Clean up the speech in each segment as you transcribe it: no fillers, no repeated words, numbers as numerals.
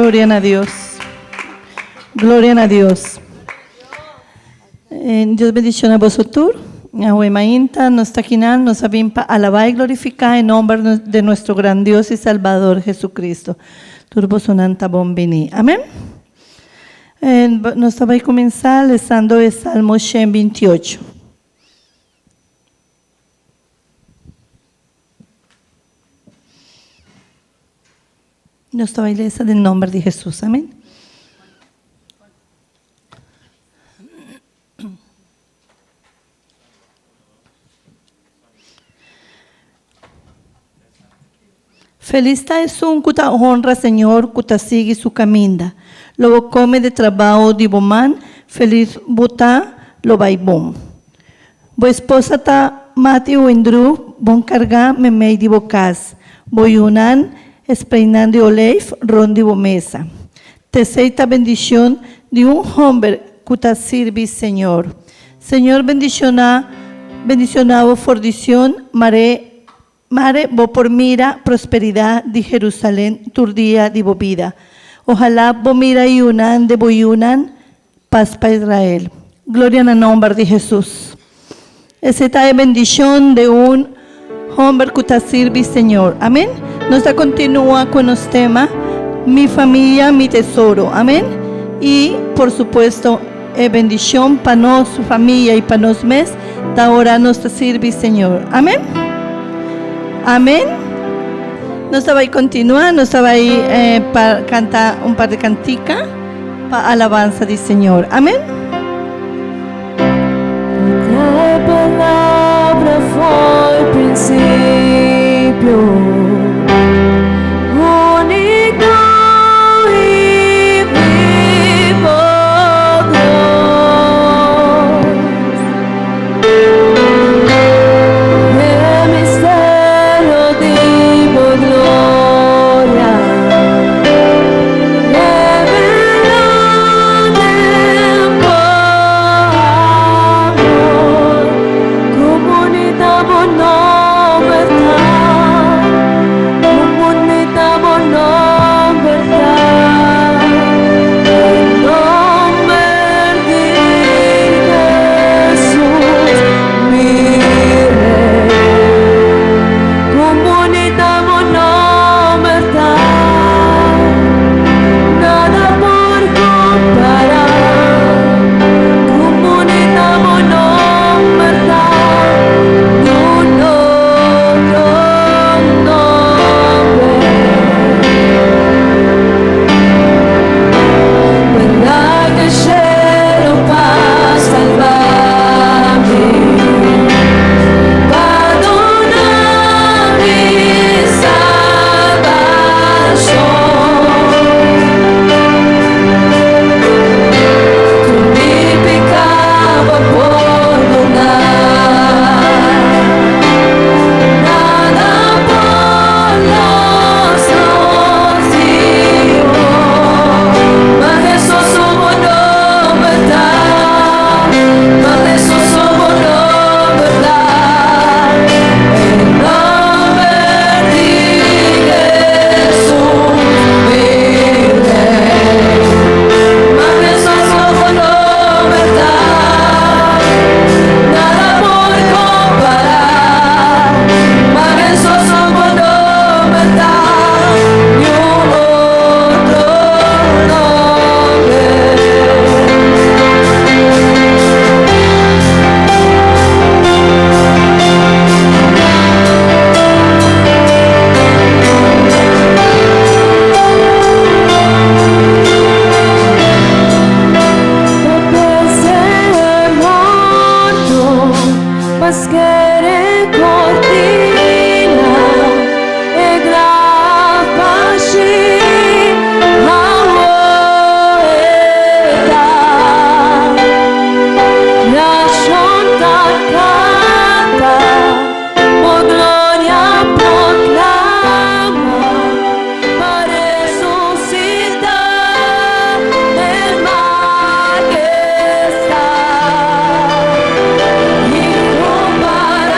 Gloria na Dios. Gloria na Dios. Dios bendiciona boso tur. Awe mainta nos ta kinan, nos a bin pa alaba y glorifica e nomber de nuestro gran Dios y Salvador Jesucristo. Tur bosonan ta bon bini. Amen. Nos ta bay cuminsa lesando e Salmo 128. Nos ta bay lesa den nomber di Jesus. Amen. Felis ta esun ku ta honra Señor, ku ta sigui su kaminda. Lo bo kome di trabao di bo man, felis bo ta, lo bai bon. Bo esposa ta mati wendru bon kargá meimei di bo kas, bo yunan espreinan di olijf rond di bo mesa. T'esei ta bendishon di un hòmber ku ta sirbi Señor. Señor bendishoná bendishoná bo for di Sion, mare mare bo por mira prosperidat di Jerusalén tur dia di bo bida. Ohalá bo mira yunan de bo yunan. Pas pa Israel. Gloria na nomber di Jesus. Esei ta e bendicion de un homber cu ta sirbi Señor. Amen. Nos ta continua cu nos tema Mi familia, mi tesoro. Amen. Y por supuesto e bendicion pa nos familia y pa nos mes ta ora nos ta sirbi Señor. Amen. Amen. Nos ta bay continua, nos ta bay eh, pa canta un par de cantica. Pa alabansa di Señor. Amen. E palabra foi prinsipio, úniko i bibo Dios. E misterio di bo gloria. Nada por kompará Ku bunita bo nomber ta Niun otro nomber B'e laga shelu pa salba mi Pa duna mi salbashon. Tur mi piká bo pordoná. Nada por los nos Dios. Ma Hesus su bo nomber ta. Ma Hesus su bo nomber ta. E nomber di Hesus mi Rey. Ma Hesus su bo nomber ta. Nada por kompará. Ma Hesus su bo nomber ta. Niun otro nomber. Pa pese e morto, pa skere kortina, e graf bashí awor e ta. Creashon ta kanta, bo gloria proklama, pa resusitá den majestad. I ku.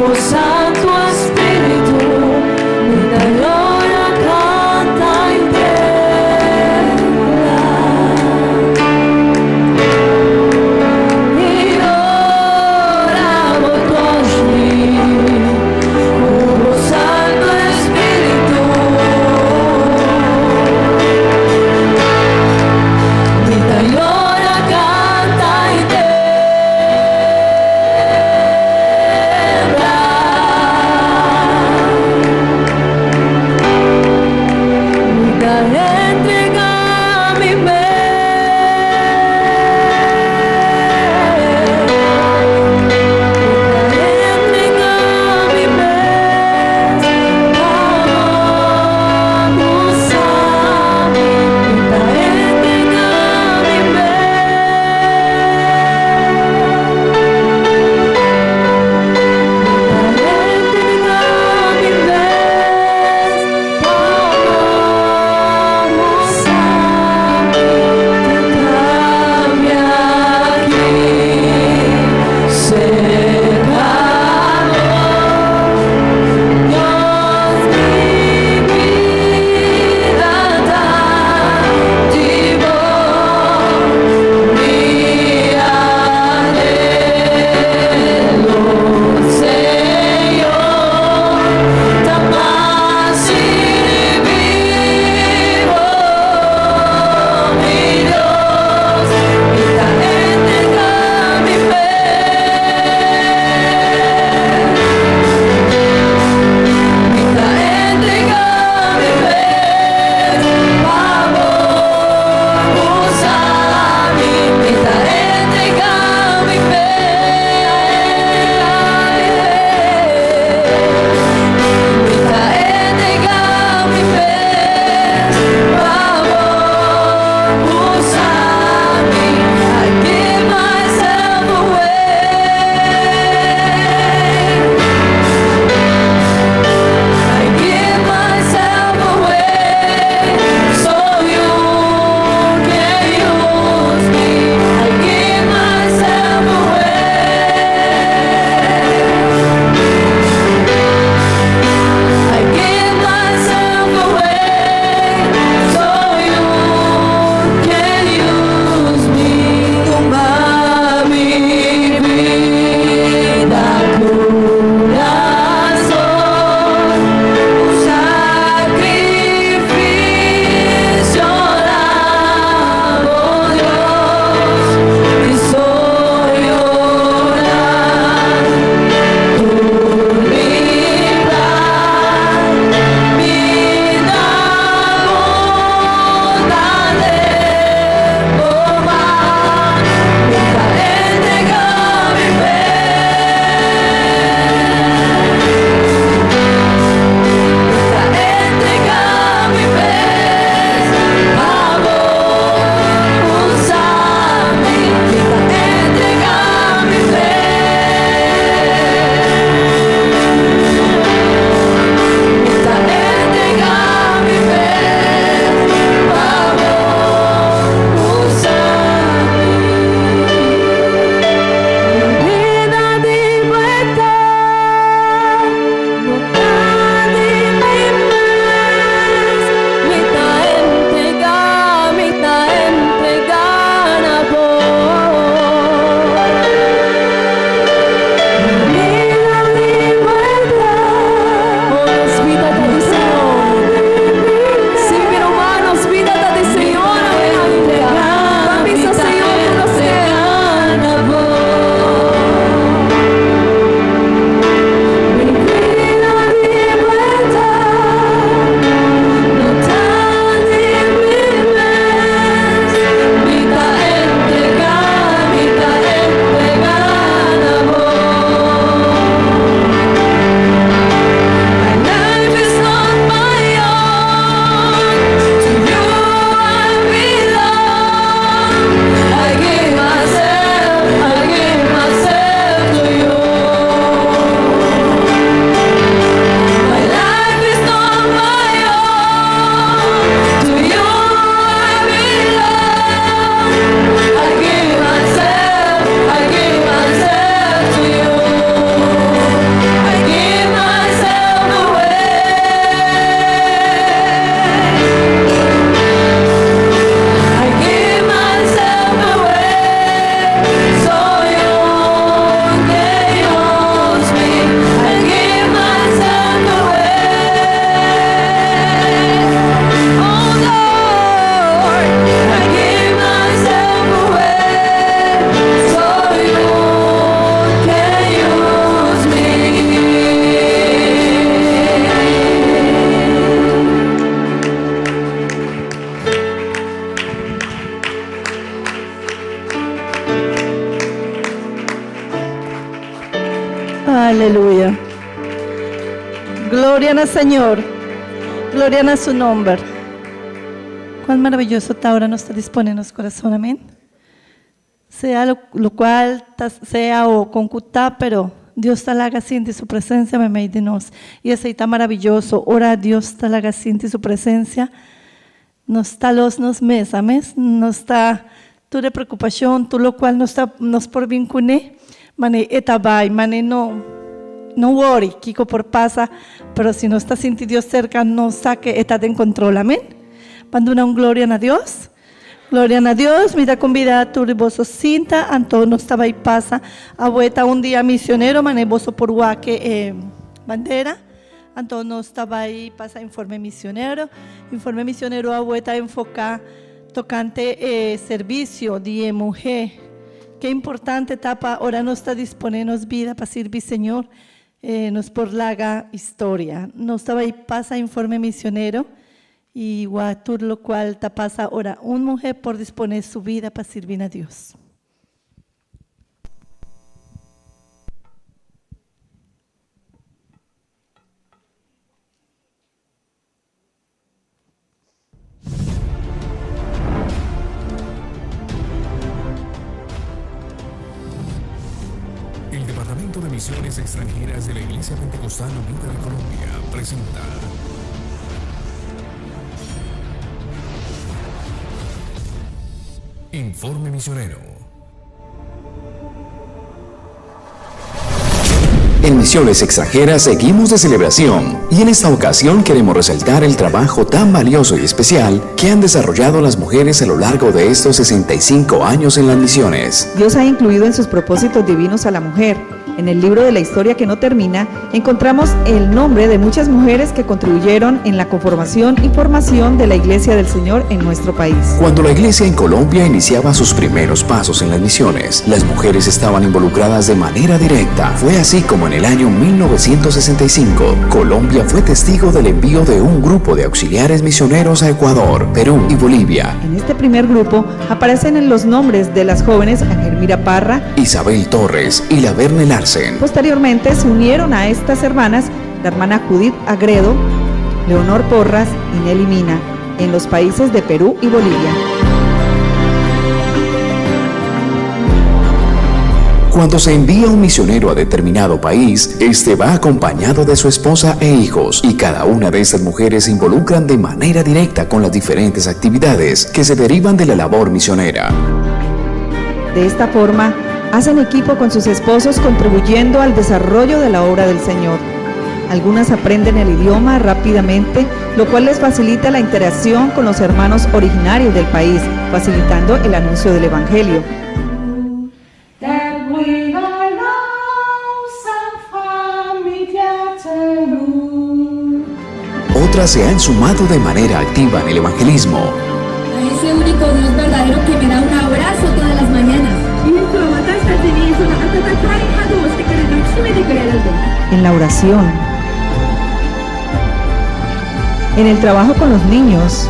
bo Santu Spiritu, mi ta yora, kanta i tembla. I ora bo touch mi, ku bo Santu Spiritu, mi ta yora, kanta i tembla. Aleluya. Gloria na Señor. Gloria na su nomber. Cuán maravilloso ta ora nos ta dispone nos corazón, amén. Sea lo, lo cual ta, sea o con cu ta, pero Dios ta laga sinti su presencia meimei di nos. Y esey ta maravilloso, ora Dios ta laga sinti su presencia, nos ta los nos mes, amén. Nos ta tur e preocupacion, tur lo cual nos ta, nos por bin cune, mane e ta bay, mane no, no worry kico por pasa, pero si nos ta sinti Dios cerca, nos sa que e ta den control, amén. Ban duna un gloria na Dios. Gloria na Dios, mi ta conbida tur di boso sinta, anto nos ta bay pasa awe ta un dia misionero, mane boso por wak e bandera, anto nos ta bay pasa informe misionero. Informe misionero awe ta enfoca tocante e servicio di e muhe. Ke importante ta pa ora nos ta dispone nos bida pa sirbi Señor, nos por laga historia. Nos ta bay pasa informe misionero. Y wak tur locual ta pasa ora un muher por dispone su vida pa sirbi na Dios. El Departamento de Misiones Extranjeras de la Iglesia Pentecostal Unida de Colombia presenta Informe Misionero. En Misiones Extranjeras seguimos de celebración y en esta ocasión queremos resaltar el trabajo tan valioso y especial que han desarrollado las mujeres a lo largo de estos 65 años en las misiones. Dios ha incluido en sus propósitos divinos a la mujer. En el libro de la historia que no termina, encontramos el nombre de muchas mujeres que contribuyeron en la conformación y formación de la Iglesia del Señor en nuestro país. Cuando la Iglesia en Colombia iniciaba sus primeros pasos en las misiones, las mujeres estaban involucradas de manera directa. Fue así como en el año 1965, Colombia fue testigo del envío de un grupo de auxiliares misioneros a Ecuador, Perú y Bolivia. En este primer grupo aparecen los nombres de las jóvenes Angelmira Parra, Isabel Torres y Laverne Larsen. Posteriormente se unieron a estas hermanas la hermana Judith Agredo, Leonor Porras y Nelly Mina en los países de Perú y Bolivia. Cuando se envía un misionero a determinado país, este va acompañado de su esposa e hijos, y cada una de estas mujeres se involucran de manera directa con las diferentes actividades que se derivan de la labor misionera. De esta forma, hacen equipo con sus esposos contribuyendo al desarrollo de la obra del Señor. Algunas aprenden el idioma rápidamente, lo cual les facilita la interacción con los hermanos originarios del país, facilitando el anuncio del Evangelio. Otras se han sumado de manera activa en el evangelismo. A ese único Dios verdadero que me da un abrazo todas las mañanas. En la oración. En el trabajo con los niños.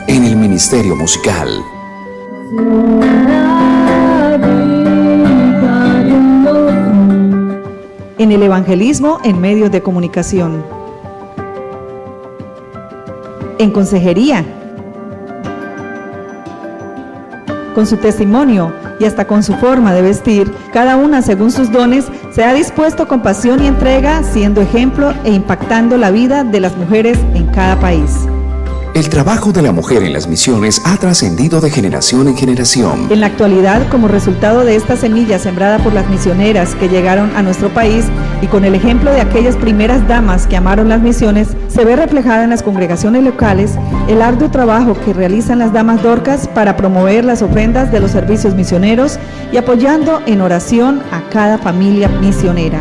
En el ministerio musical. En el evangelismo en medios de comunicación. En consejería. Con su testimonio y hasta con su forma de vestir, cada una según sus dones, se ha dispuesto con pasión y entrega, siendo ejemplo e impactando la vida de las mujeres en cada país. El trabajo de la mujer en las misiones ha trascendido de generación en generación. En la actualidad, como resultado de esta semilla sembrada por las misioneras que llegaron a nuestro país y con el ejemplo de aquellas primeras damas que amaron las misiones, se ve reflejada en las congregaciones locales el arduo trabajo que realizan las damas Dorcas para promover las ofrendas de los servicios misioneros y apoyando en oración a cada familia misionera.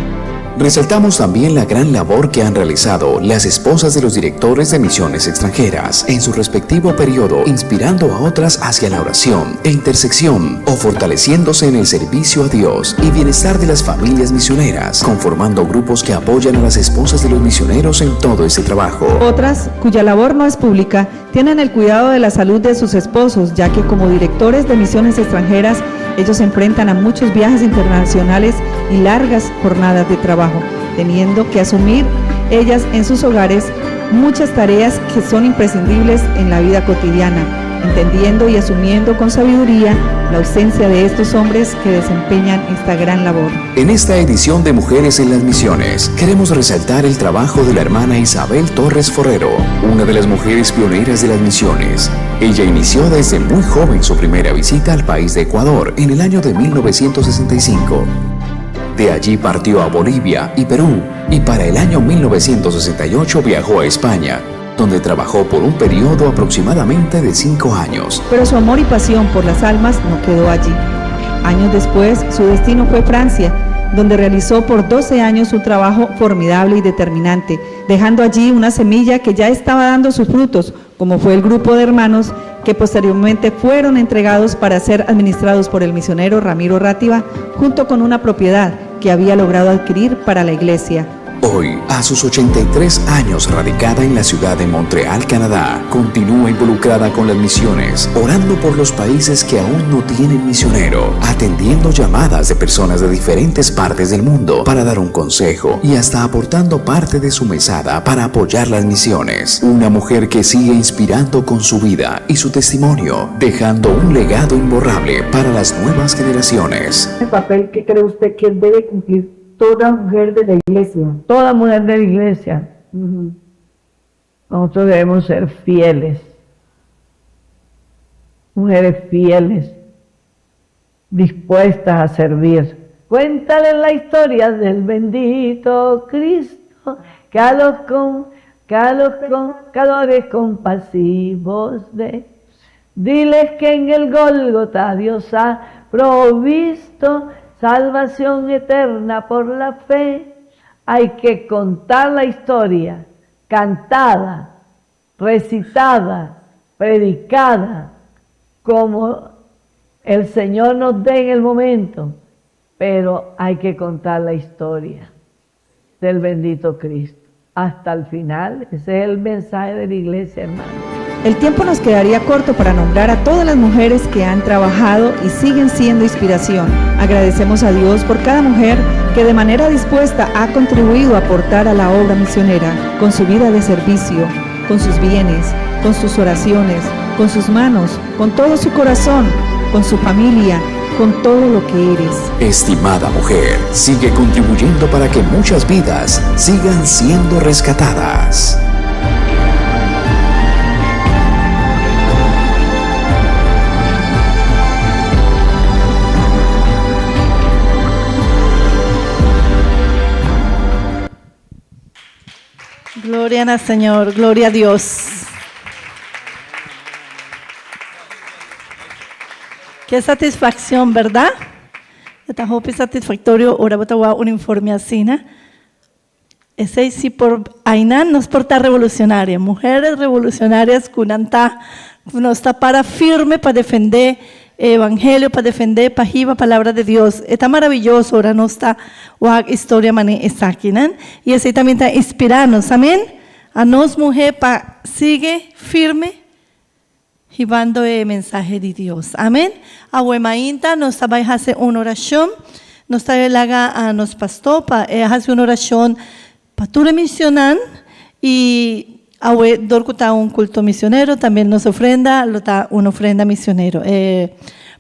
Resaltamos también la gran labor que han realizado las esposas de los directores de misiones extranjeras en su respectivo periodo, inspirando a otras hacia la oración e intersección o fortaleciéndose en el servicio a Dios y bienestar de las familias misioneras, conformando grupos que apoyan a las esposas de los misioneros en todo este trabajo. Otras, cuya labor no es pública, tienen el cuidado de la salud de sus esposos, ya que como directores de misiones extranjeras, ellos se enfrentan a muchos viajes internacionales y largas jornadas de trabajo, teniendo que asumir ellas en sus hogares muchas tareas que son imprescindibles en la vida cotidiana, entendiendo y asumiendo con sabiduría la ausencia de estos hombres que desempeñan esta gran labor. En esta edición de Mujeres en las Misiones, queremos resaltar el trabajo de la hermana Isabel Torres Forrero, una de las mujeres pioneras de las misiones. Ella inició desde muy joven su primera visita al país de Ecuador en el año de 1965. De allí partió a Bolivia y Perú y para el año 1968 viajó a España, donde trabajó por un periodo aproximadamente de cinco años. Pero su amor y pasión por las almas no quedó allí. Años después, su destino fue Francia, donde realizó por 12 años un trabajo formidable y determinante, dejando allí una semilla que ya estaba dando sus frutos, como fue el grupo de hermanos que posteriormente fueron entregados para ser administrados por el misionero Ramiro Rátiva, junto con una propiedad que había logrado adquirir para la iglesia. Hoy, a sus 83 años radicada en la ciudad de Montreal, Canadá, continúa involucrada con las misiones, orando por los países que aún no tienen misionero, atendiendo llamadas de personas de diferentes partes del mundo para dar un consejo y hasta aportando parte de su mesada para apoyar las misiones. Una mujer que sigue inspirando con su vida y su testimonio, dejando un legado imborrable para las nuevas generaciones. El papel que cree usted que debe cumplir toda mujer de la iglesia. Toda mujer de la iglesia. Nosotros debemos ser fieles. Mujeres fieles, dispuestas a servir. Cuéntale la historia del bendito Cristo que a los, con, que a los pecadores compasivos ve. Diles que en el Gólgota Dios ha provisto salvación eterna por la fe. Hay que contar la historia, cantada, recitada, predicada, como el Señor nos dé en el momento, pero hay que contar la historia del bendito Cristo hasta el final. Ese es el mensaje de la iglesia, hermano. El tiempo nos quedaría corto para nombrar a todas las mujeres que han trabajado y siguen siendo inspiración. Agradecemos a Dios por cada mujer que de manera dispuesta ha contribuido a aportar a la obra misionera con su vida de servicio, con sus bienes, con sus oraciones, con sus manos, con todo su corazón, con su familia, con todo lo que eres. Estimada mujer, sigue contribuyendo para que muchas vidas sigan siendo rescatadas. Gloria al Señor, gloria a Dios. Qué satisfacción, ¿verdad? Ta hopi satisfactorio ora bo ta wak un informe asina. Esey si por ainan nos por ta revolucionaria, mujeres revolucionarias cu nan ta, cu nos ta para firme pa defende e evangelio, pa defende, pa hiba palabra de Dios. E ta maravilloso ora nos ta wak historia mane esakinan y esey también ta inspira nos, amen? A nos muhe pa sigue firme hibando e mensahe di Dios. Amen. Awe mainta nos ta bai hasi un orashon. Nos ta laga a nos pastor pa e hasi un orashon pa tur e misionnan y awe dor cu ta un culto misionero tambe nos ofrenda lo ta un ofrenda misionero. E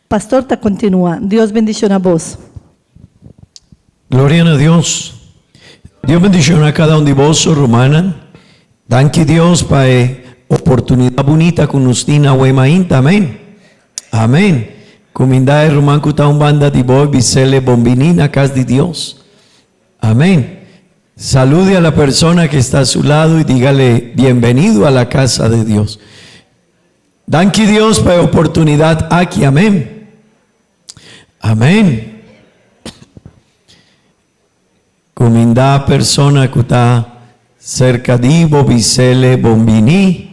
pastor ta continua. Dios bendiciona bos. Gloria na Dios. Dios bendiciona cada un di boso, rumannan. Danki Dios pa e oportunidad bunita cu nos tin awe mainta. Amen. Amen. Cuminda e ruman cu ta un banda di bo y bisele bonbini na cas di Dios. Amen. Salude a la persona que está a su lado y dígale bienvenido a la casa de Dios. Danki Dios pa e oportunidad aki. Amen. Amen. Kumindá persona ku ta serka di bo bis'ele bon bini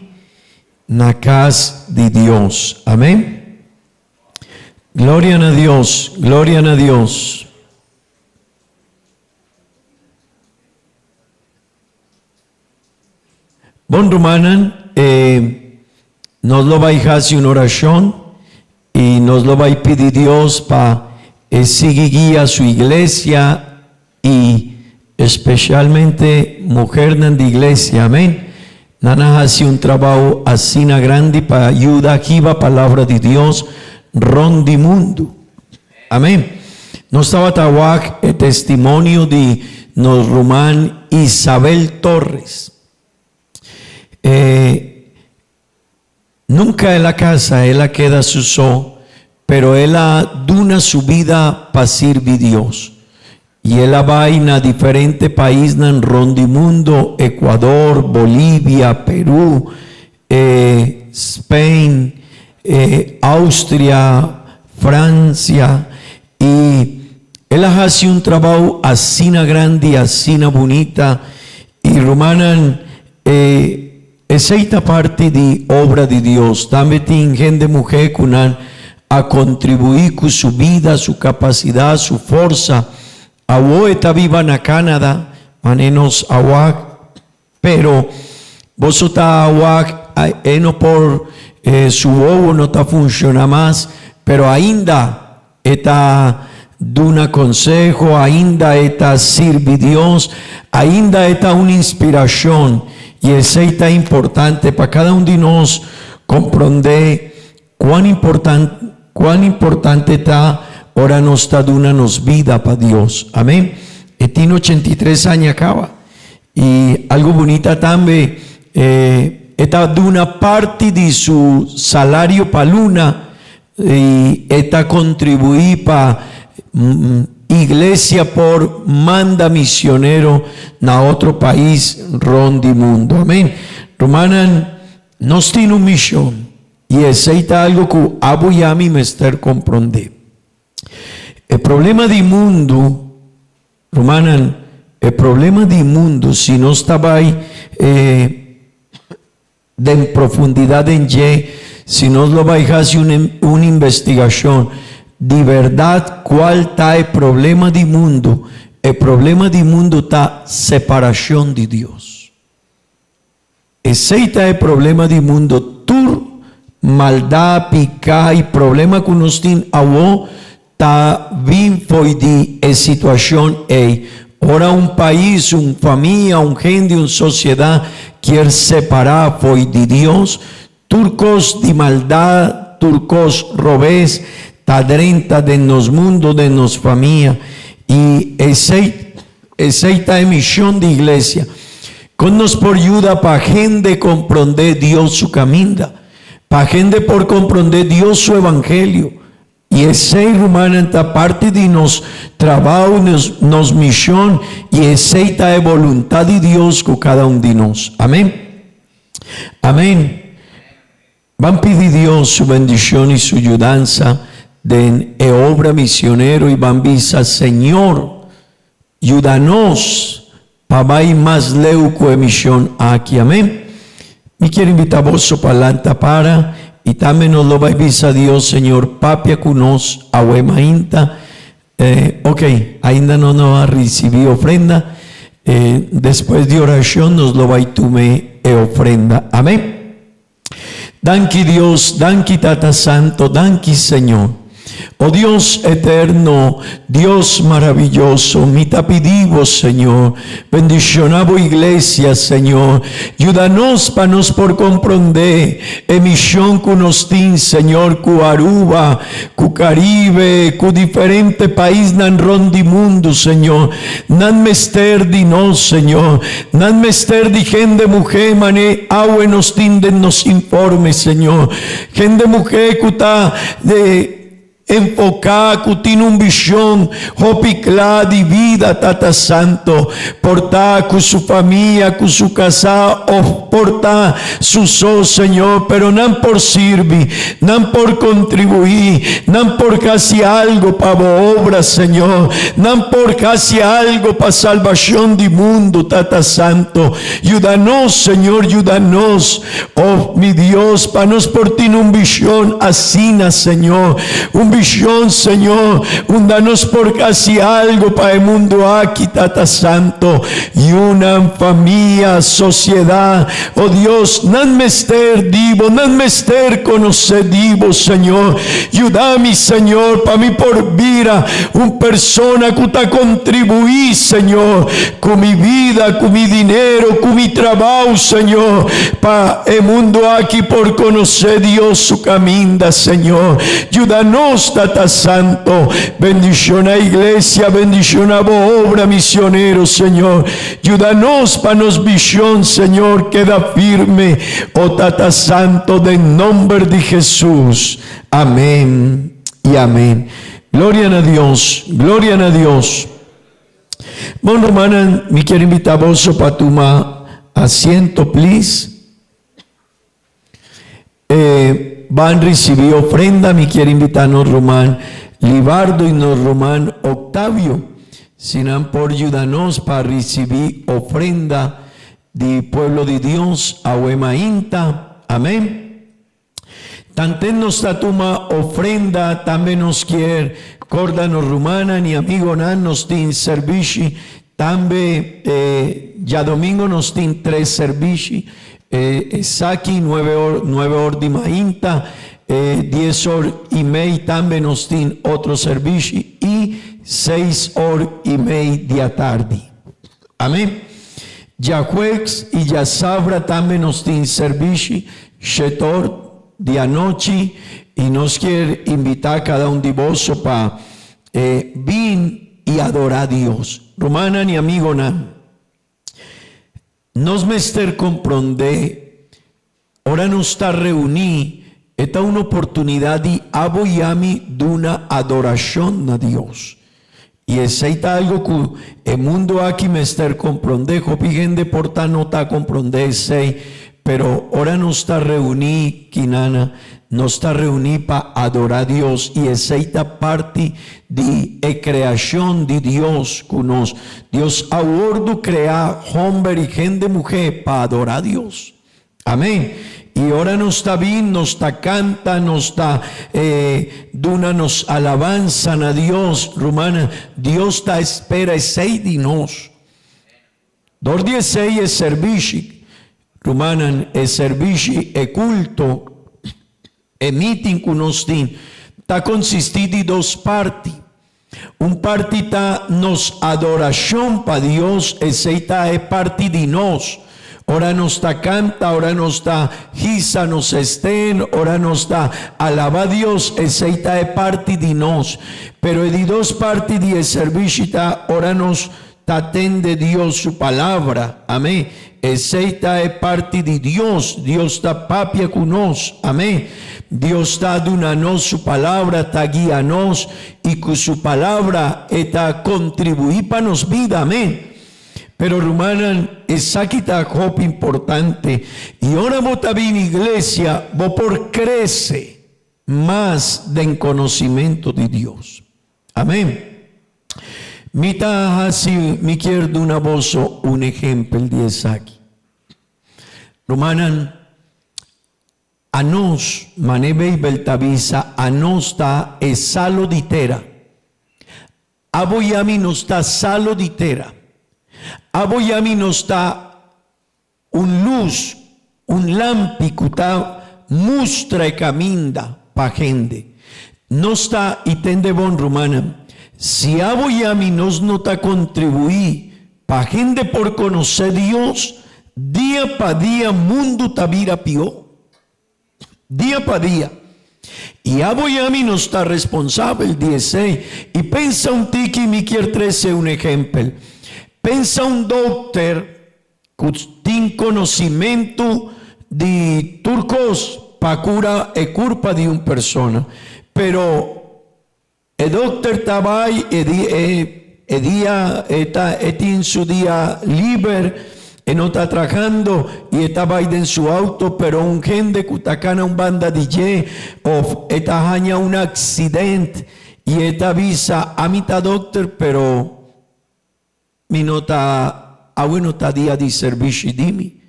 na kas di Dios. Amén. Gloria na Dios, gloria na Dios. Bon rumannan, eh, nos lo bai hasi un orashon i nos lo bai pidi Dios pa e sigui guia su iglesia i especialmente muhernan di iglesia. Amen. Nan a hasi un trabou asina grandi pa yuda hiba palabra di Dios rond di mundu. Amén. Nos tabata wak e testimonio di nos ruman Isabel Torres. E nunca el a casa, el a keda su so, pero el a duna su bida pa sirbi Dios. Y el a bai na diferente paisnan rond di mundo, Ecuador, Bolivia, Peru, e Spain, e Austria, Francia y el a haci un trabao asina grandi, asina bunita y rumannan e esey ta parti di obra di Dios. Tambe tin hende muhe cu nan a contribui cu su bida, su capacidad, su forsa. Awo e ta biba na Canada, mane nos awak. Pero boso ta wak e no por su wowo no ta funciona mas, pero ainda e ta duna conseho, ainda e ta sirbi Dios, ainda e ta un inspiracion y esey ta importante pa cada un di nos compronde cuan importan cuan importante ta ora nos ta duna nos bida pa Dios. Amen. E tin 83 aña caba. Y algo bunita tambe, e ta duna parti di su salario pa luna y e ta contribui pa iglesia por manda misionero na otro pais rond di mundo. Amen. Rumannan, nos tin un mision y esey ta algo cu abo y ami mester comprende. E problema di mundo. Rumannan, e problema di mundu, si nos ta bai den profundidad den dje, si nos lo bai haci un investigacion di berdad cual ta e problema di mundu, e problema di mundu ta separacion di Dios. Esey ta e problema di mundo tur maldad, pica y problema cu nos tin awo ta bin fo'i di e situacion ey. Ora un pais, un famia, un hende, un sociedad kier separa fo'i di Dios, tur cos di maldad, tur cos robes ta drenta den nos mundo, den nos famia y esey Esei ta e mision di iglesia. Kon nos por yuda pa hende komprondé Dios su kaminda? Pa hende por komprondé Dios su evangelio. I esei, rumannan, ta parti di nos trabou, nos mision, i esei ta e boluntat di Dios ku kada un di nos. Amen. Amen. Ban pidi Dios su bendicion y su yudansa den e obra misionero y ban bisa, Señor, yuda nos pa bay mas leu cu e mision aki. Amen. Mi kier invita boso pa lanta para y tambe nos lo bay bisa Dios, Señor, papia cu nos awe mainta. Eh, ok, ainda no no a ricibi ofrenda. Eh, despues di oracion nos lo bay tume e ofrenda. Amen. Danki Dios, danki Tata Santo, danki Señor. O Dios eterno, Dios maravilloso, mi ta pidi bo, Señor, bendiciona bo iglesia, Señor. Yuda nos pa nos por comprende e mision cu nos tin, Señor, cu Aruba, cu Caribe, cu diferente paisnan rond di mundo, Señor. Nan mester di nos, Señor. Nan mester di hende muhé mané awe nos tin den nos informe, Señor. Hende muhé ku ta de. Enfoká ku tin un vishon hopi kla di bida Tata Santo, por ta ku su famia, ku su kasá òf por ta su so Señor, pero nan por sirbi, nan por kontribuí, nan por hasi algo pa bo obra Señor, nan por hasi algo pa salbashon di mundu Tata Santo. Yuda nos Señor, yuda nos. Oh, mi Dios, pa nos por tin un vision asina, Señor. Un vision, Señor, unda nos por haci algo pa e mundo aki, Tata Santo. Yunan, famia, sociedad, oh Dios, nan mester di Bo, nan mester conoce di Bo, Señor. Yuda mi, Señor, pa mi por bira un persona cu ta contribui, Señor, Cu mi vida, cu mi dinero, cu mi trabao, Señor, pa e mundo aki por conoce Dios su caminda, Señor. Yuda nos, Tata Santo. Bendiciona iglesia, bendiciona bo obra misionero, Señor. Yuda nos pa nos vision, Señor, keda firme, oh Tata Santo, den nomber di Jesus. Amén y amén. Gloria na Dios, gloria na Dios. Bon rumannan, mi kier invita boso pa tuma asiento please. E ban ricibi ofrenda, mi kier invita nos ruman Libardo y nos ruman Octavio, si nan por yuda nos pa ricibi ofrenda di pueblo di Dios awe mainta. Amen. Tanten nos ta tuma ofrenda, tambe nos kier corda nos rumannan y amigonan nos tin servishi, tambe djadomingo nos tin tres servishi, esaki nuebe or, nuebe or di mainta, dies or y mei tambe nos tin otro servishi y seis or y mei di atardi. Amen. Djajueves y djasabra tambe nos tin servishi shetor di anochi y nos kier invita cada un di boso pa bin y adora Dios. Rumannan y amigonan, nos mester compronde ora nos ta reuni e ta un oportunidad di abo y ami duna adoracion na Dios. Y esey ta algo cu e mundo aki mester comprende. Hopi hende por ta no ta comprende esey, pero ora nos ta reuni kinana, nos ta reuni pa adora Dios y esey ta parti di e creacion di Dios cu nos. Dios a wordo crea homber y hende muhe pa adora Dios. Amén. Y ora nos ta bin, nos ta canta, nos ta duna nos alabanza na Dios, rumannan, Dios ta espera esey di nos. Dor di esey e servishi, rumannan, e servishi, e culto, E meeting ku nos tin ta konsistí di dos parti. Un parti ta nos adorashon pa Dios, esei ta e parti di nos. Ora nos ta kanta, ora nos ta hisa nos esten, ora nos ta alabá Dios, esei ta e parti di nos. Pero e di dos parti di e servishi ta ora nos Ta tende Dios su palabra. Amén. Esey ta e parti di Dios. Dios ta papia cu nos. Amén. Dios ta duna nos su palabra, ta guia nos y cu su palabra e ta contribui pa nos bida. Amén. Pero rumannan, esaki ta hopi importante. Y ora bo ta bini iglesia, bo por crece mas den conocimento di Dios. Amén. Mi ta hasi, mi kier duna boso un ehempel di esaki. Rumannan, anos, mane Beibel ta bisa, anos ta e salo di tera. Abo i ami nos ta salo di tera. Abo i ami nos ta Un lus, un lampi ku ta mustra e kaminda pa hende. Nos ta i tende bon, rumannan, si abo i ami nos no ta kontribuí pa hende por konosé Dios, dia pa dia mundu ta bira pió. Dia pa dia. I abo i ami nos ta responsabel di esei. I pensa un tiki, mi kier trese un ehempel. Pensa un dokter ku tin konosimentu di tur kos pa kura e kurpa di un persona. Pero. E dokter ta bai e di e e dia e ta e tin su dia liber e no ta trahando y e ta bai den su auto pero un hende cu ta cana un banda di dje of e ta haña un accident y e ta bisa ami ta dokter pero Mi no ta, awe no ta dia di servishi di mi.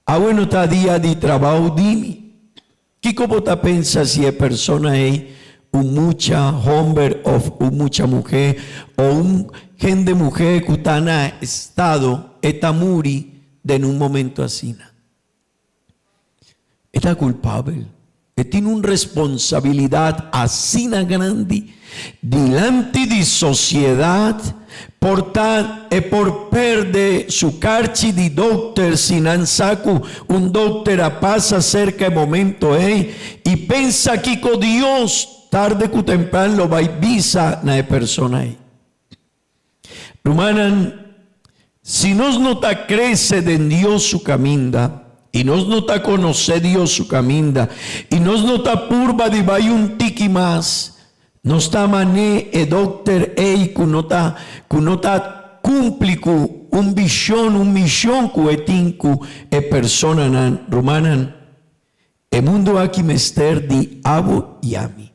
Awe no ta dia di trabou di mi. Kiko bo ta pensa si e persona ei un mucha homber of un mucha muhe o un hende muhe ku ta na estado e ta muri den un momento asina? E ta kulpabel. E tin un responsabilidat asina grandi dilanti di sosiedat, por ta e por perde su karchi di dokter si nan sa ku un dokter a pasa serka e momento ei i pensa kiko Dios tarde ku tempran lo bai bisa na e persona ei. Rumannan, si nos no ta crece den Dios su caminda, y nos no ta conoce Dios su caminda, y nos no ta purba di bay un tiki mas, nos ta mané e dokter ey cu no ta, cu no ta cumpli cu un vision, un mision cu e tin cu e personanan. Rumannan, E mundu aki mester di abo i ami.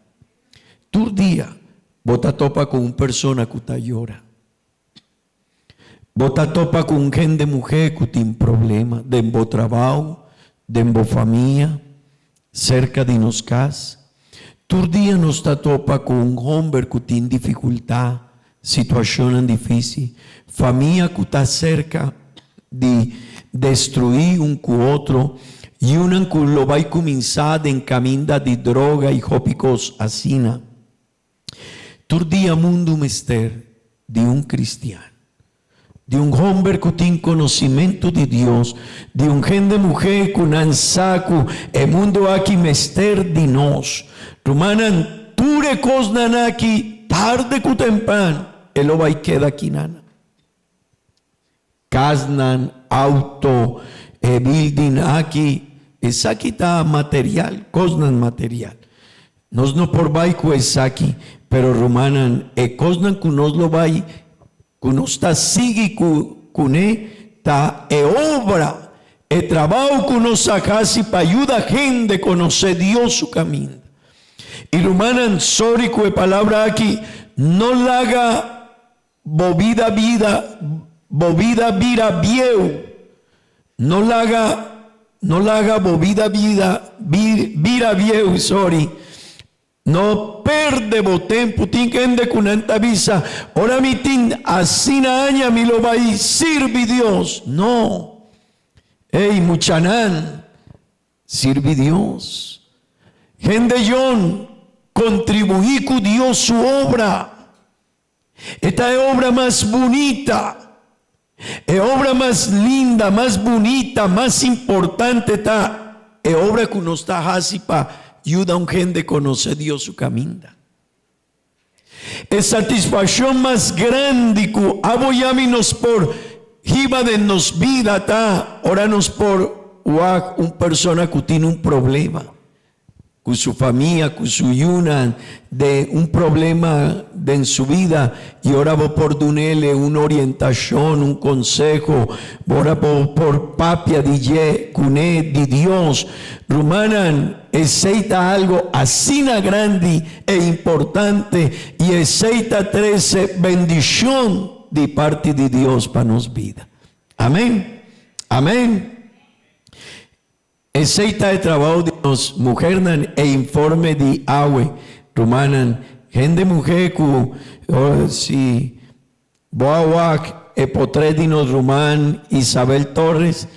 Tur dia bo ta topa ku un persona ku ta yora. Bo ta topa ku un hende muhé ku tin problema den bo trabou, den bo famia, serka di nos kas. Tur dia nos ta topa ku un homber ku tin difikultá, situashonnan difísil, famia ku ta serka di destruí un ku otro, yunan ku lo bai kuminsá den kaminda di droga i hopi kos asina. Tur dia mundu mester di un kristian, di un homber ku tin konosimentu di Dios, di un hende muhé ku nan sa ku e mundu aki mester di nos. Rumannan, tur e kosnan aki tarde ku tempran e lo bai keda kinan. Kasnan, auto, e building aki, esaki ta material, kosnan material. Nos no por bai ku esaki, pero rumannan, e kosnan ku nos lo bai, ku nos ta sigui ku kuné, ta e obra, e trabou ku nos a hasi pa yuda hende konosé Dios su kaminda. I rumannan, sori ku e palabra aki, no laga Bo bida bida, bo bida bira bieu. No laga, no laga bo bida bida bira bieu, sorry. No perde bo tempu. Tin hende ku nan ta bisa, ora mi tin asina aña mi lo bai sirbi Dios. No. Ey, muchanan, Sirbi Dios. Hende yon, kontribuí ku Dios su obra. E ta e obra mas bunita, e obra mas linda, mas bunita, mas importante ta e obra ku nos ta hasi pa yuda un hende konosé Dios su kaminda. E satisfakshon mas grandi ku abo i ami nos por hiba den nos bida ta ora nos por wak un persona ku tin un problema. Ku su famia, ku su yunan, den un problema den su bida i ora bo por dunele un orientashon, un konseho, ora bo por papia di dje kuné di Dios. Rumannan, esei ta algo asina grandi e importante i esei ta trese bendishon di parti di Dios pa nos bida. Amen. Amen. Esey ta e trabao di nos muhernan e informe di awe rumannan hende muhe cu si bo a wak e potret di nos ruman Isabel Torres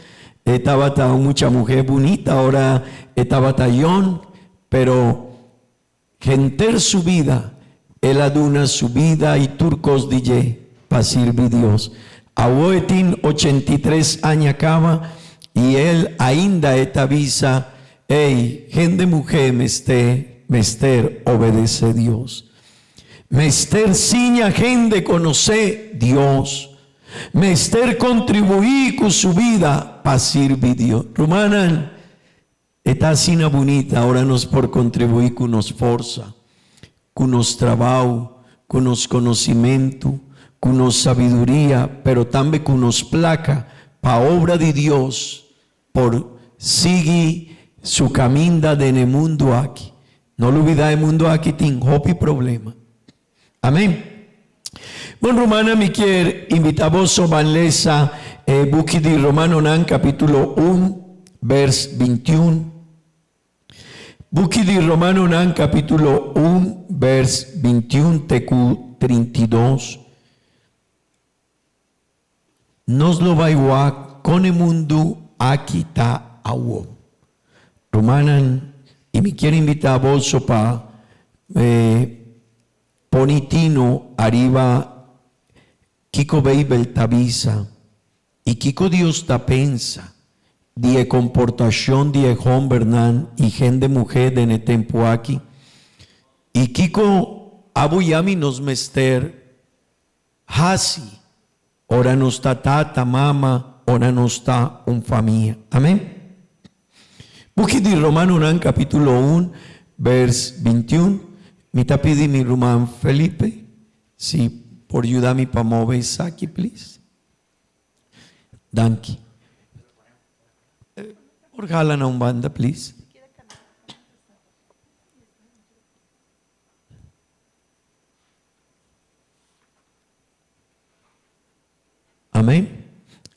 e tabata un mucha muhe bunita ora e tabata yon pero Henter su bida, el a duna su bida i tur kos di dje pa sirbi Dios. Awo e tin 83 aña kaba i el ainda e ta bisa, Ey, hende muhé mester mester obedesé Dios. Mester siña hende konosé Dios. Mester kontribuí ku su bida pa sirbi Dios. Rumannan, E ta asina bunita ora nos por kontribuí ku nos forsa, ku. ku nos trabou, ku nos konosimentu, ku nos sabiduria, pero tambe ku nos plaka pa obra di Dios por sigui su kaminda den e mundu aki. No lubida e mundu aki tin hopi problema. Amen. Bon rumannan mi kier invita boso ban lesa e buki di Romanonan capitulo un vers 21. Buki di Romanonan capitulo un vers 21 te cu 32. Nos lo bai wak kon e mundu aki ta awo. Rumannan, i mi kier invitá boso pa pone tino ariba kiko Beibel ta bisa i kiko Dios ta pensa di e komportashon di e hòmbernan i hende muhé den e tempu aki, i kiko abo i ami nos mester Hasi ora nos ta tata, mama, ora nos ta un famia. Amen. Buki di Romanonan capitulo un vers 21, mi ta pidi mi ruman Felipe si por yuda mi pa move esaki please. Danki. Por hala na un banda please. Amén.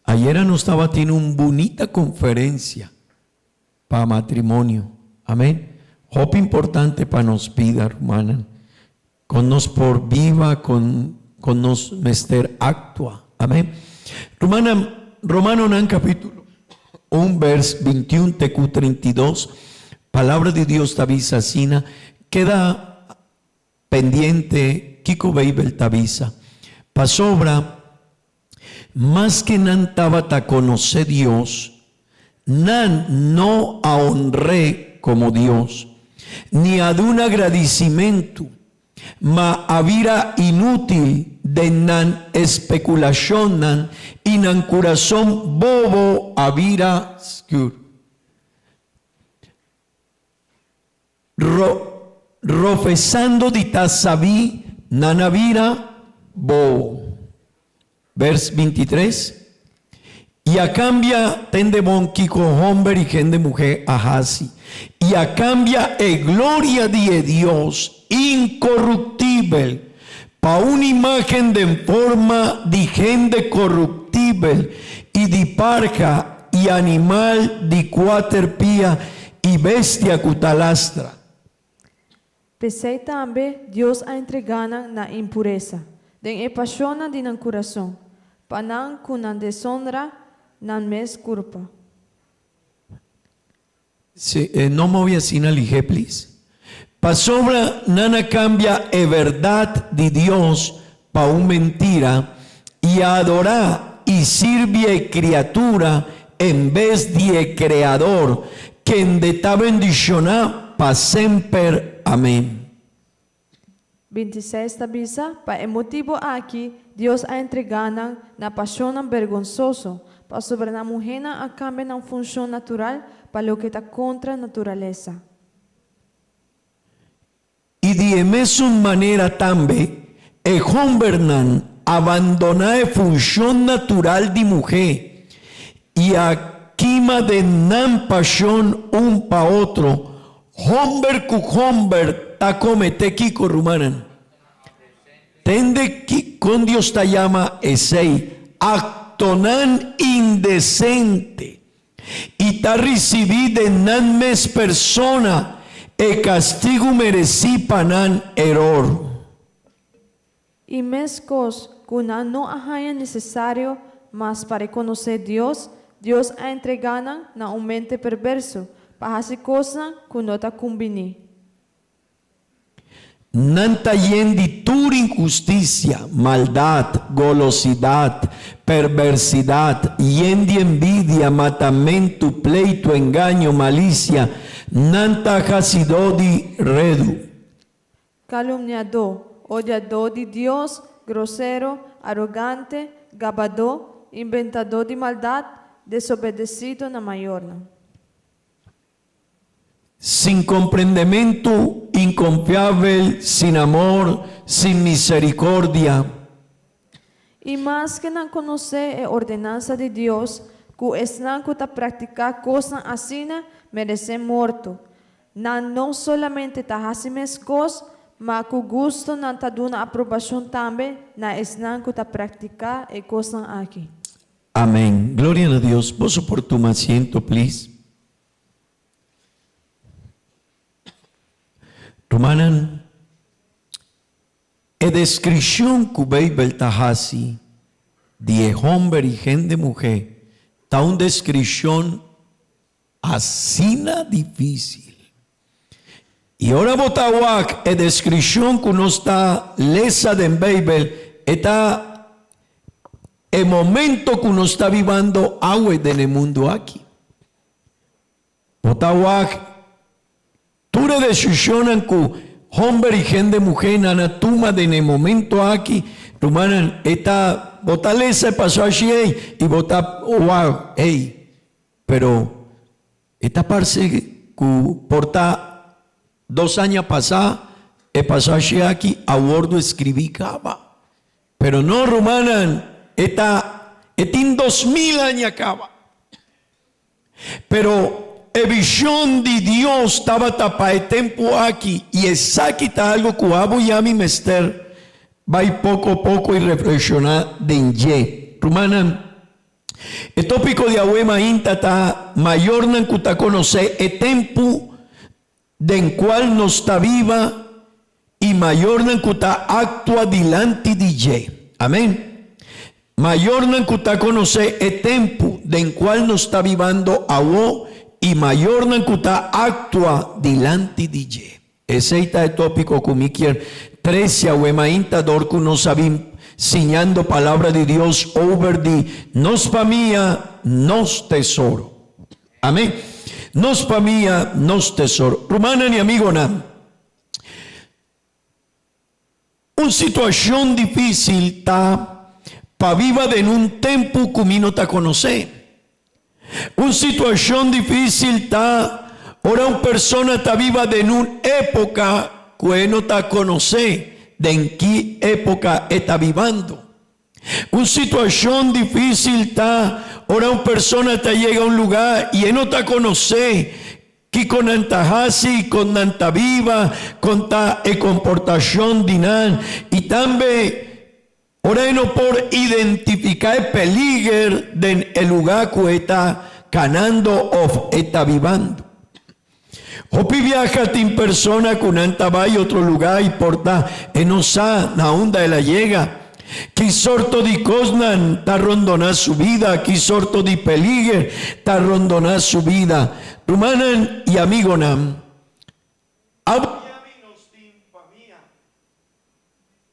Ayera nos tabatin un bunita conferencia pa matrimonio. Amén. Hopi importante pa nos bida, rumannan. Con nos por biba, con, con nos mester actua. Amén. Rumannan, Romanonan capítulo 1 vers 21 te cu 32, palabra di Dios ta bisa asina, keda Pendiente kiko Beibel ta bisa. Pasobra, maske nan tabata konosé Dios, nan no a honr'é komo Dios, ni a duna gradisimentu, ma a bira inútil den nan espekulashonnan i nan kurason bobo a bira skur. Ro, rofesando di ta sabí, nan a bira bobo. Vers 23, I a kambia tende bon kiko homber i hende muhé a hasi, i a kambia e gloria di e Dios inkoruptibel pa un imágen den forma di hende koruptibel i di parha i animal di kuater pia i bestia ku ta lastra. P'esei tambe Dios a entregá nan na impuresa, den e pashonnan di nan kurason, pa nan ku nan desonra nan mes kurpa. Si, no move asina lihé please. Pasobra nan a kambia e bèrdat di Dios pa un mentira i a adorá i sirbi e kriatura en bes di e Kreador, kende ta bendishoná pa semper. Amén. 26 ta bisa, Pa e motibu aki Dios a entregá nan na pashonnan bergonsoso, pasobra nan muhénan a kambia nan funshon natural pa loke ta kontra naturalesa. I di e mesun manera tambe e hòmbernan a bandoná e funshon natural di muhé i a kima den nan pashon un pa otro, hòmber ku hòmber ta kometé kiko, rumannan? Tende ki kon Dios ta yama esei, aktonan indesente. I ta risibí den nan mes persona e kastigu meresí pa nan eror. I meskos ku nan no a haña nesesario mas pa rekonosé Dios, Dios a entregá nan na un mente perverso pa hasi kosnan ku no ta kumbiní. Nan ta yen di tur inhustisia, maldat, golosidat, perbersidat, yen di envidia, matamentu, pleitu, engaño, malisia, nan ta hasidó di redu. Kalumniadó, odiadó di Dios, grosero, arogante, gabadó, inventadó di maldat, desobedesido na mayornan. Sin komprendementu. Inkonfiabel, sin amor, sin misericordia. I maske nan konosé e ordenansa di Dios, ku esnan ku ta praktiká kosnan asina meresé morto, nan no solamente ta hasi meskos, ma ku gusto nan ta duna aprobashon tambe na esnan ku ta praktiká e kosnan aki. Amén. Gloria na Dios. Boso por tuma asiento, please. Rumannan, e deskripshon ku Beibel ta hasi di e hòmber i hende muhé ta un deskripshon asina difísil. I ora bo ta wak e deskripshon ku nos ta lesa den Beibel, e ta e momento ku nos ta bibando awe den e mundu aki. Bo ta wak tur e desishonnan ku homber i hende muhénan a tuma den e momento aki, rumannan, e ta, bo ta lesa e pasashi ei i bo ta wak, ei, pero e ta parse ku por ta dos aña pasá e pasashi aki a wòrdu eskribí kaba. Pero no, rumannan, e ta, e tin 2000 aña kaba. Pero e vision di Dios tabata pa e tempu aki, i esaki ta algu ku abo i ami mester bai poko poko i reflekshoná den dje. Rumannan, e tópiko di awe mainta ta Mayornan ku ta konosé e tempu den kual nos ta biba i mayornan ku ta aktua dilanti di dje. Amen. Mayornan ku ta konosé e tempu den kual nos ta bibando awo i mayornan ku ta aktua dilanti di dje. Esei ta e tópiko ku mi kier trese awe mainta dor ku nos a bin siñando Palabra di Dios over di nos famia, nos tesoro. Amén. Nos famia, nos tesoro. Rumannan i amigonan, un situashon difísil ta pa biba den un tempu ku mi no ta konosé. Un situashon difísil ta ora un persona ta biba den un époka ku e no ta konosé den ki époka e ta bibando. Un situashon difísil ta ora un persona ta yega un lugá i e no ta konosé kiko nan ta hasi, kon nan ta biba, kon ta e komportashon di nan i tambe ora e no por identifiká e peliger den e lugá ku e ta kanando òf e ta bibando. Hopi biaha tin persona ku nan ta bai otro lugá i por ta e no sa na unda el a yega. Ki sorto di kosnan ta rondoná su bida, ki sorto di peliger ta rondoná su bida. Rumannan i amigonan, abo i ami nos tin famia,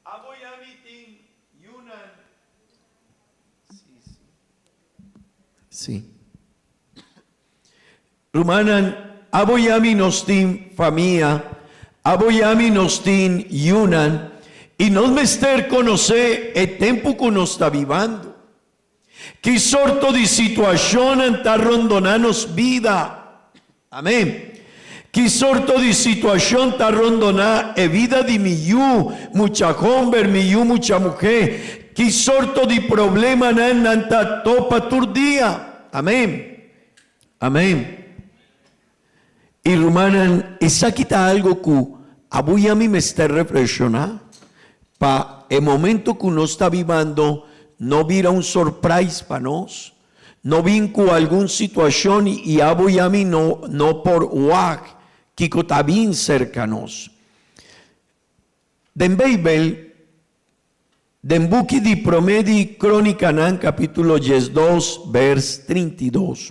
abo i ami tin yunan. Sí, sí. Sí. Rumannan, abo i ami nos tin famia, abo i ami nos tin yunan, i nos mester konosé e tempu ku nos ta bibando. Ki sorto di situashonnan ta rondoná nos bida? Amén. Ki sorto di situashon ta rondoná e bida di mi yu mucha homber, mi yu mucha muhé? Ki sorto di problemanan nan ta topa tur dia? Amén. Amén. I rumannan, esaki ta algo ku abo i ami mester reflekshoná pa e momento ku nos ta bibando no bira un sorprais pa nos, no bin ku algun situashon i abo i ami no no por wak kiko ta bin serka nos. Den Beibel, Den buki di Promé di Krónikanan kapítulo 12 bèrs 32.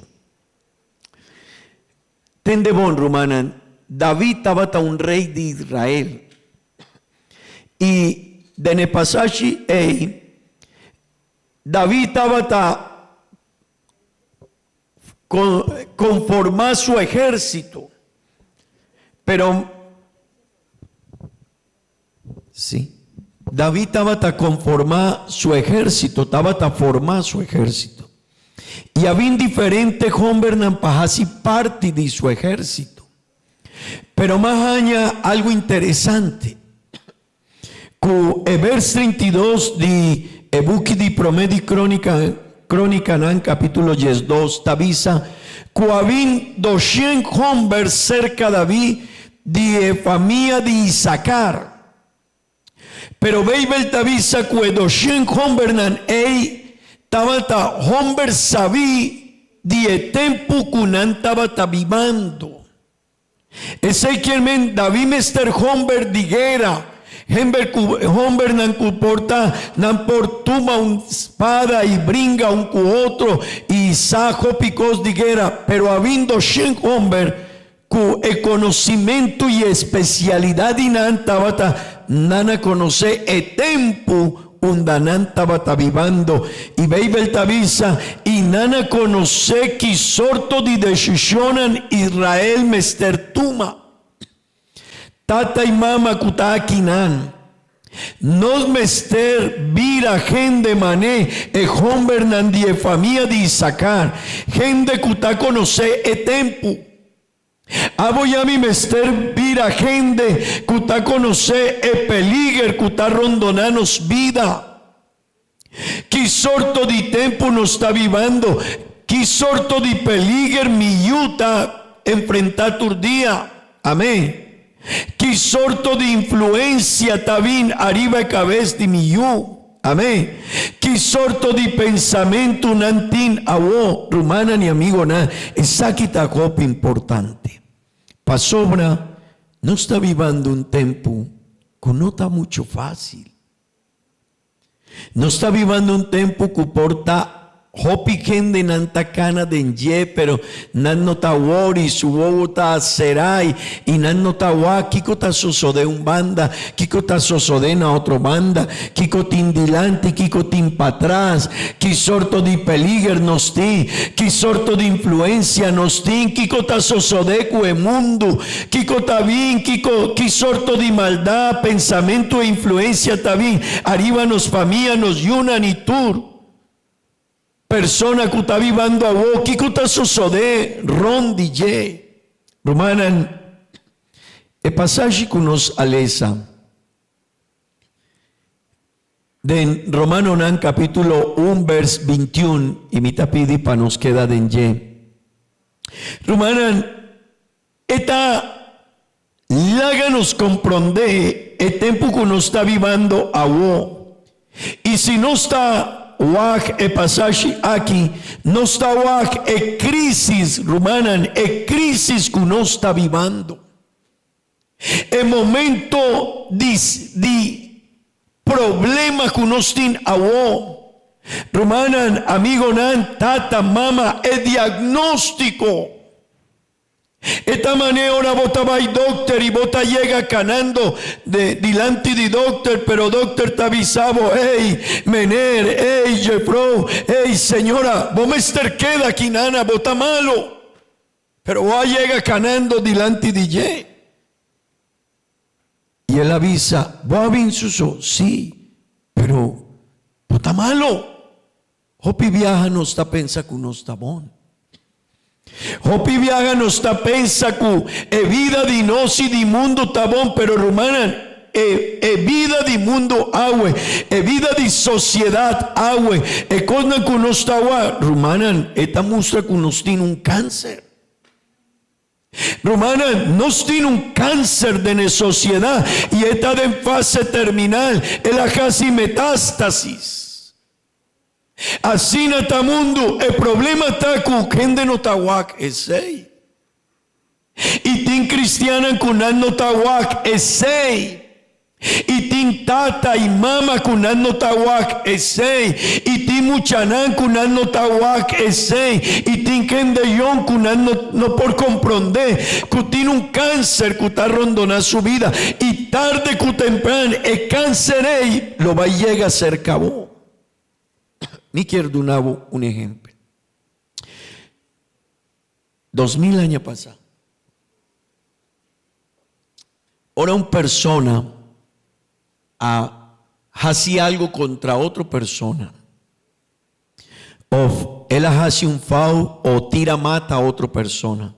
Tende bon, rumannan, David tabata un rei di Israel. I den e pasashi ei, David tabata konformá su ehérsito. Pero Sí. David tabata konformá su ehérsito, tabata formá su ehérsito. I a bin diferente hòmbernan pa hasi parti di su ehérsito. Pero m'a haña algu interesante, ku e bers 32 di e buki di Promé di Krónika, Krónikanan kapítulo 12, ta bisa ku a bin doshen hòmber serka David di e famia di Isakar. Pero Beibel ta bisa ku e doshen hòmbernan ei tabata hòmber sabí di e tempu ku nan tabata bibando. Esei kier men David mester hòmber di guera, hember ku hòmbernan ku por ta nan por tuma un spada i bringa un ku otro i sa hopi kos di guera, pero a bin doshen hòmber Ku e konosimentu i e spesialidat di nan tabata nan a konosé e tempu unda nan tabata bibando. I Beibel ta bisa, I nan a konosé ki sorto di desishonnan Israel mester tuma. Tata i mama ku ta akinan, nos mester bira hende mané e hòmbernan di e famia di Isakar, hende ku ta konosé e tempu. Abo i ami mester bira hende ku ta konosé e peliger ku ta rondoná nos bida. Ki sorto di tempu nos ta bibando? Ki sorto di peliger mi yu ta enfrentá tur dia? Amén. Ki sorto di influensia ta bin ariba e kabes di mi yu? Amén. Ki sorto di pensamentu nan tin awo? Rumannan i amigonan, esaki ta hopi importante. Pasobra nos ta bibando un tempu ku no ta muchu fásil. Nos ta bibando un tempu ku por ta hopi hendenan ta kana den dje pero nan no ta wori, su wowo ta será i nan no ta wak kiko ta sosodé un banda, kiko ta sosodé na otro banda, kiko tin dilanti, kiko tin patras, ki sorto di peliger nos tin, ki sorto di influensia nos tin, kiko ta sosodé ku e mundu, Kiko ta bin? Kiko, ki sorto di maldat, pensamentu e influensia ta bin ariba nos famia, nos yunan i tur persona ku ta bibando awo? Kiko ta sosodé rònt di dje? Rumannan, e pasashi ku nos a lesa den Romanonan kapítulo un bèrs 21, i mi ta pidi pa nos keda den dje. Rumannan, E ta laga nos komprondé e tempu ku nos ta bibando awo. I si nos ta wak e pasashi aki, nos ta wak e krísis, rumannan, e krísis ku nos ta bibando. E momento di di problema ku nos tin awo. Rumannan, amigonan, tata, mama, e diagnóstiko. E ta man'é ora bo ta bai dokter i bo ta yega kanando de dilanti di dokter, pero dokter ta bisa bo, Ey, meneer, ey, jefrou, ey, señora, bo mester keda aki nana, bo ta malo. Pero bo a yega kanando dilanti di dje. I el a bisa, Bo a bin suso? Sí, pero bo ta malo. Hopi biaha nos ta pensa ku nos ta bon. Hopi biaha nos ta pensa ku e bida di nos i di mundu ta bon, pero rumannan, e e bida di mundu awe, e bida di sosiedat awe, e kosnan ku nos ta wak, rumannan, e ta mustra ku nos tin un kanser. Rumannan, nos tin un kanser den e sosiedat i e ta den fase terminal, el a hasi metástasis. Asina ta mundu, e problema ta ku hende no ta wak esei. I tin kristiannan ku nan no ta wak esei. I tin tata i mama ku nan no ta wak esei. I tin muchanan ku nan no ta wak esei. I tin hende yòn ku nan no no por komprondé ku tin un kanser ku ta rondoná su bida. I tarde ku tempran e kanser ei lo bai yega serka bo. Mi kier duna bo un ehempel. 2000 aña pasá, ora un persona a hasi algo kontra otro persona, òf el a hasi un fau o tira mata otro persona.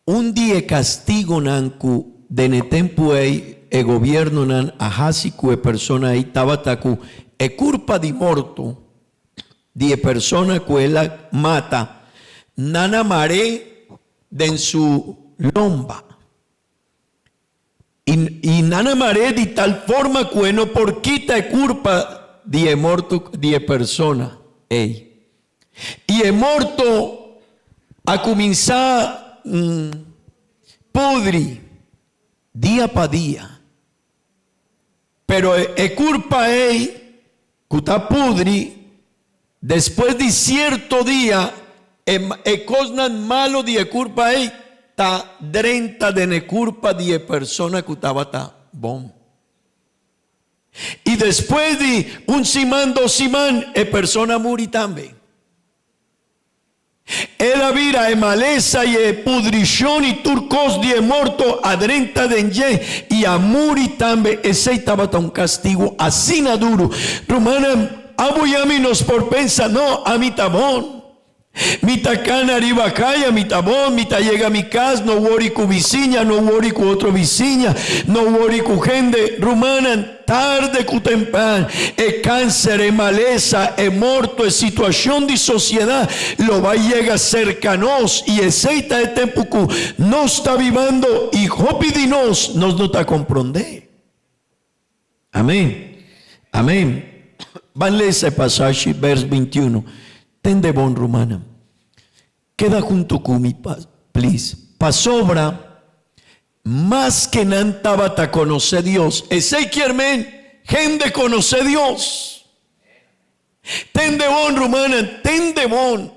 Un di e castigonan cu den e tempu ei e gobiernonan a haci cu e persona ei tabata cu e curpa di morto di e persona cu el a mata, nan a mar'é den su lomba. I, i nan a mar'é di tal forma cu e no por kita e curpa di e morto di e persona ei. I e morto a cuminsá pudri dia pa dia. Pero e curpa ei cu ta pudri, despues di cierto dia e e cosnan malo di e curpa ei ta drenta den e curpa di e persona cu tabata bon. I despues di un siman, dos siman, e persona a muri tambe. El a bira e malesa i e pudrishon i tur kos di e morto a drenta den dje i a muri tambe. Esei tabata un kastigu asina duru. Rumannan, abo i ami nos por pensa, No, ami ta bon. Mi ta kana riba kaya, mi ta bon, mi ta yega mi kas, no wori ku bisiña, no wori ku otro bisiña, no wori ku hende. Rumannan, tarde ku tempran, e kanser, e malesa, e morto, e situashon di sosiedat lo bai yega serka nos, i esei ta e tempu ku nos ta bibando i hopi di nos, nos no ta komprondé. Amen. Amen. Ban lesa e pasashi, vers 21. Tende bon, rumannan. Keda hunto ku mi, please. Pasobra maske nan tabata konosé Dios, esei kier men hende konosé Dios. Tende bon, rumannan, tende bon.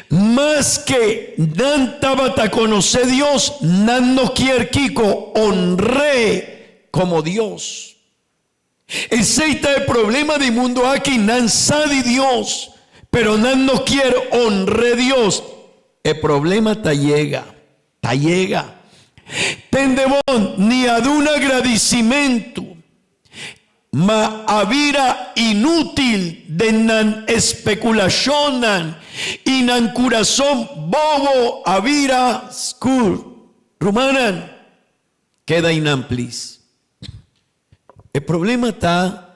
Maske nan tabata konosé Dios, nan no kier kiko? Honr'é komo Dios. Esei ta e problema di mundu aki, nan sa di Dios, pero nan no kier honr'é Dios. E problema ta yega, ta yega. Tende bon, ni a duna gradisimentu. Ma a bira inútil den nan espekulashonnan i nan kurason bobo a bira skur. Rumannan, keda einan plis. E problema ta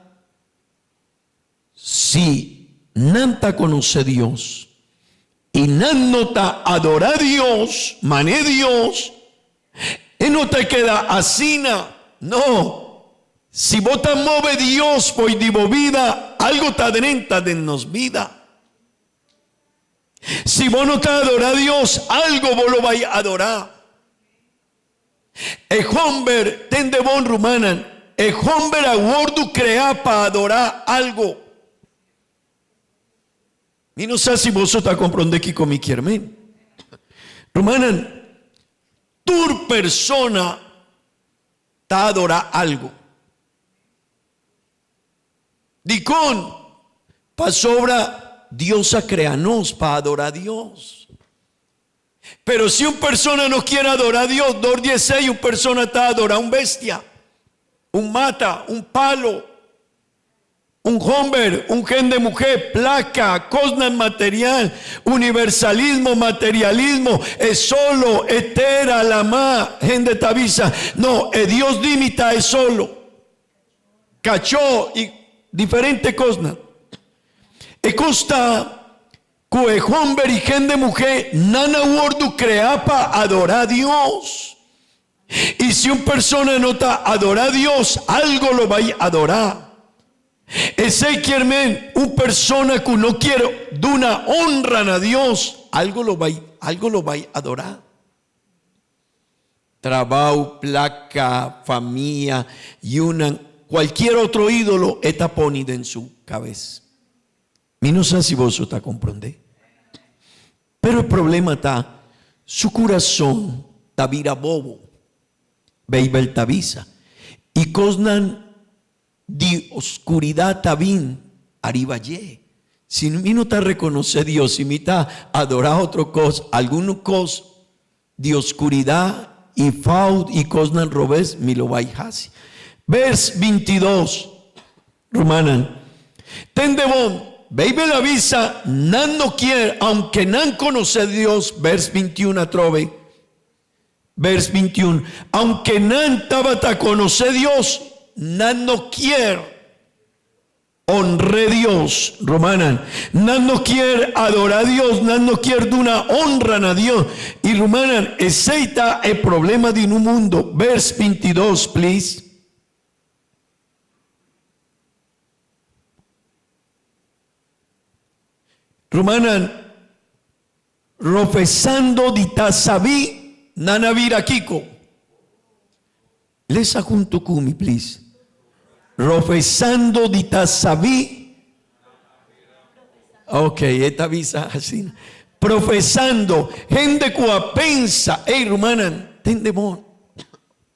si nan ta konosé Dios i nan no ta adorá Dios man'é Dios, e no ta keda asina. No. Si bo ta move Dios fo'i di bo bida, algo ta drenta den nos bida. Si bo no ta adorá Dios, algo bo lo bai adorá. E homber, tende bon rumannan, e homber a wordu kreá pa adorá algo. Mi no sa si boso ta komprondé kiko mi kier men. Rumannan, tur persona ta adorá algu. Dikon? Pasobra Dios a krea nos pa adorá Dios. Pero si un persona no kier adorá Dios, dor di esei un persona ta adorá un bestia, un mata, un palo. Un homber, un hende muhé, plaka, kosnan material, universalismo, materialismo, e solo, e tera, lamá, hende ta bisa, no, e Dios di mi ta e solo. Kachó i diferente kosnan. E kos ta ku e homber i hende muhé nan a wordu kreá pa adorá Dios. I si un persona no ta adorá Dios, algo lo bai adorá. Esei kier men un persona ku no kier duna honra na Dios, algo lo bai, algo lo bai adorá. Trabou, plaka, famia, yunan, kualkier otro ídolo e ta poni den su kabes. Mi no sa si boso ta komprondé. Pero e problema ta, su kurason ta bira bobo. Beibel ta bisa, I kosnan di oskuridat ta bin ariba dje. Si mi no ta rekonosé Dios, si mi ta adorá otro kos, algun kos di oskuridat i fout i kosnan robes, mi lo bai hasi. Bers 22, Rumannan, tende bon, Beibel a bisa, nan no kier, aunke nan konosé Dios, bers 21 atrobe. Vers 21, Aunke nan tabata konosé Dios, nan no kier honr'é Dios. Rumannan, nan no kier adorá Dios, nan no kier duna honra na Dios. I rumannan, esei ta e problema di nu mundo. Vers 22, please. Rumannan, Rofesando di ta sabí, nan a bira kiko? Lesa huntu ku mi, please. Rofesando di ta sabí. Ok, e ta bisa asina. Profesando, hende ku a pensa, ey rumannan, tende bon.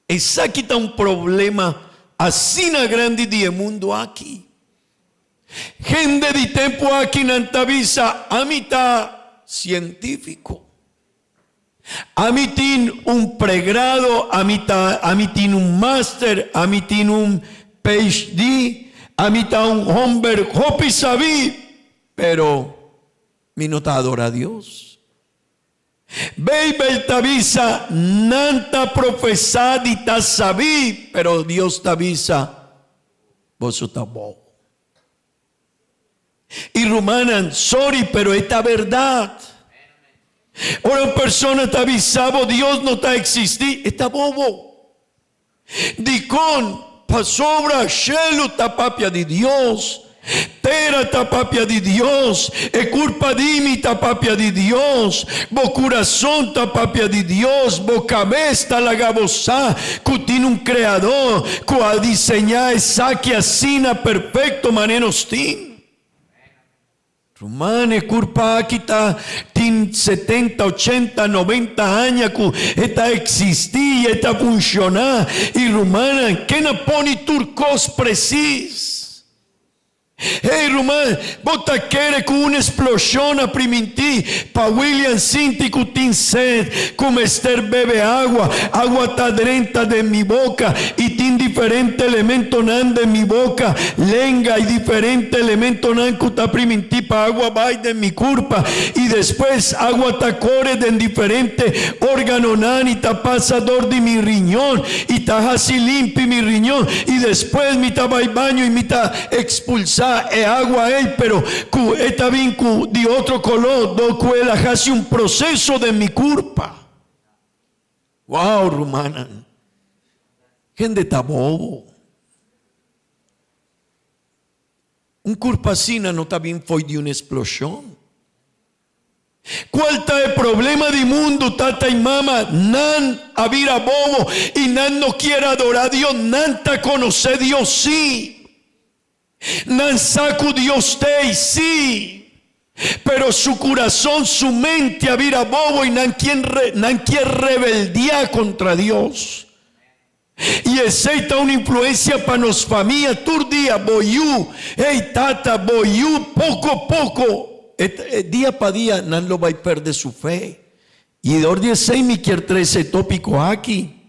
Esaki ta un problema asina grandi di e mundu aki. Hende di tempu aki nan ta bisa, Ami ta sientífiko. Ami tin un pregrado, ami ta, ami tin un máster, ami tin un PhD, ami ta un homber hopi sabí, pero mi no ta adorá Dios. Beibel ta bisa, Nan ta profesá di ta sabí, pero Dios ta bisa, Boso ta bobo. I rumannan, sorry, pero e ta bèrdat. Ora un persona ta bisa bo Dios no ta eksistí, e ta bobo. Dikon? Pasobra shelu ta papia di Dios, tera ta papia di Dios, e kurpa di mi ta papia di Dios, bo kurason ta papia di Dios, bo kabes ta laga bo sa ku tin un Kreadó ku a diseñá esaki asina perfekto manera nos tin. Ruman, e kurpa aki ta tin setenta, ochenta, noventa aña ku e ta eksistí i e ta funshoná. I rumannan, ken a pone tur kos presis? Hey ruman, bo ta kere ku un esploshon a primintí pa William sinti ku tin sed, ku mester bebe agua? Agua ta drenta den mi boka i tin diferente elementonan den mi boka, lenga i diferente elementonan ku ta primintí pa agua bai den mi kurpa i despues agua ta kore den diferente órganonan i ta pasa dor di mi riñon i ta hasi limpi mi riñon i despues mi ta bai baño i mi ta ekspulsá e agua ei pero ku e ta bin ku di otro koló dor ku el a hasi un proseso den mi kurpa. Wow rumannan, hende ta bobo. Un kurpa asina no ta bin fo'i di un esploshon. Kual ta e problema di mundu, tata i mama? Nan a bira bobo i nan no kier adorá Dios. Nan ta konosé Dios, sí. Nan sa ku Dios t'ei, sí. Pero su kurason, su mente a bira bobo i nan nan kier rebeldiá kontra Dios. I esei ta un influensia pa nos famia tur dia, bo yu, hey tata, bo yu poko poko, e dia pa dia nan lo bai perde su fe. I dor di esei mi kier trese e topiko aki.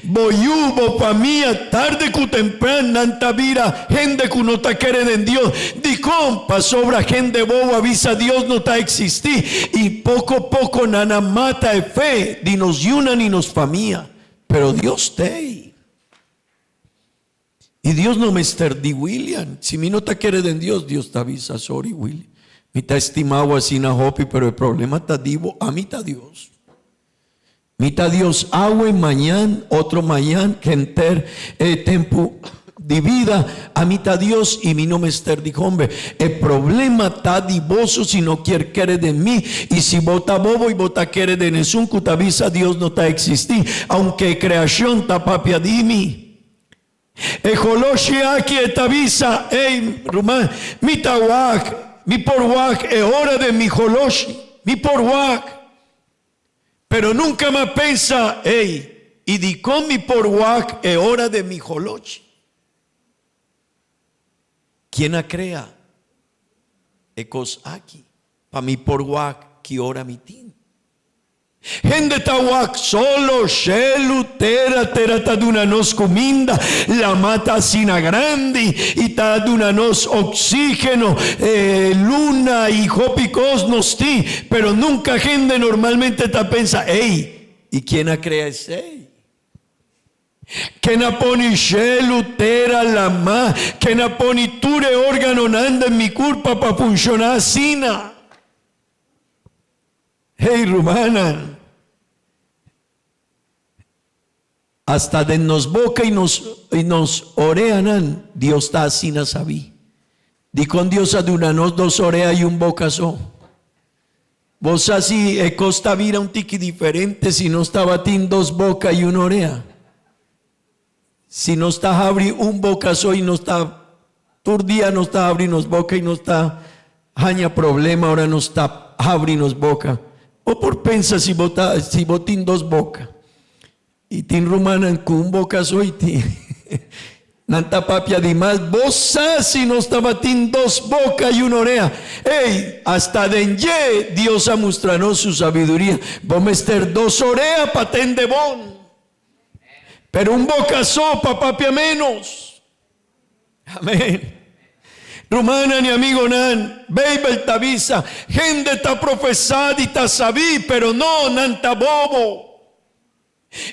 Bo yu, bo famia, tarde ku tempran nan ta bira hende ku no ta kere den Dios. Dikon? Pasobra hende bobo a bisa Dios no ta eksistí i poko poko nan a mata e fe di nos yunan i nos famia. Pero Dios t'ei. I Dios no mester di William. Si mi no ta kere den Dios, Dios ta bisa, Sorry William, mi ta estima bo asina hopi, pero e problema ta di bo, ami ta Dios. Mi ta Dios awe, mañan, otro mañan, henter e tempu di bida, ami ta Dios i mi no mester di homber. E problema ta di boso si no kier kere den mi, i si bo ta bobo i bo ta kere den esun ku ta bisa Dios no ta eksistí, aunke e kreashon ta papia di mi. E holoshi aki e ta bisa, Ey, ruman, mi ta wak, mi por wak e ora den mi holoshi, mi por wak. Pero nunka m'a pensa, Ey, i dikon mi por wak e ora den mi holoshi? Ken a krea e kos aki pa mi por wak ki ora mi tin? Hende ta wak solo, shelu, tera, tera ta duna nos kuminda, lama ta asina grandi i ta duna nos oksígeno, luna i hopi kos nos tin, pero nunka hende normalmente ta pensa, ey, I ken a krea esei? Ken a pone shelu, tera, lamá? Ken a pone tur e órganonan den mi kurpa pa funshoná asina? Hey, rumannan! Asta den nos boka i nos i nos oreanan, Dios ta asina sabí. Dikon Dios a duna nos dos orea i un boka so? Bo sa si e kos ta bira un tiki diferente si nos tabatin dos boka i un orea? Si nos ta habri un boka so i nos ta tur dia nos ta habri nos boka i nos ta haña problema ora nos ta habri nos boka. Bo por pensa si bo ta si bo tin dos boka i tin rumannan ku un boka so i tin nan ta papia di mas. Bo sa si nos tabatin dos boka i un orea? Ey, asta den dje Dios a mustra nos su sabiduria. Bo mester dos orea pa tende bon. Pero un boca so pa papia menos. Amén. Rumannan y amigonan, Bijbel ta bisa, hende ta profesá di ta sabí, pero no, nan ta bobo.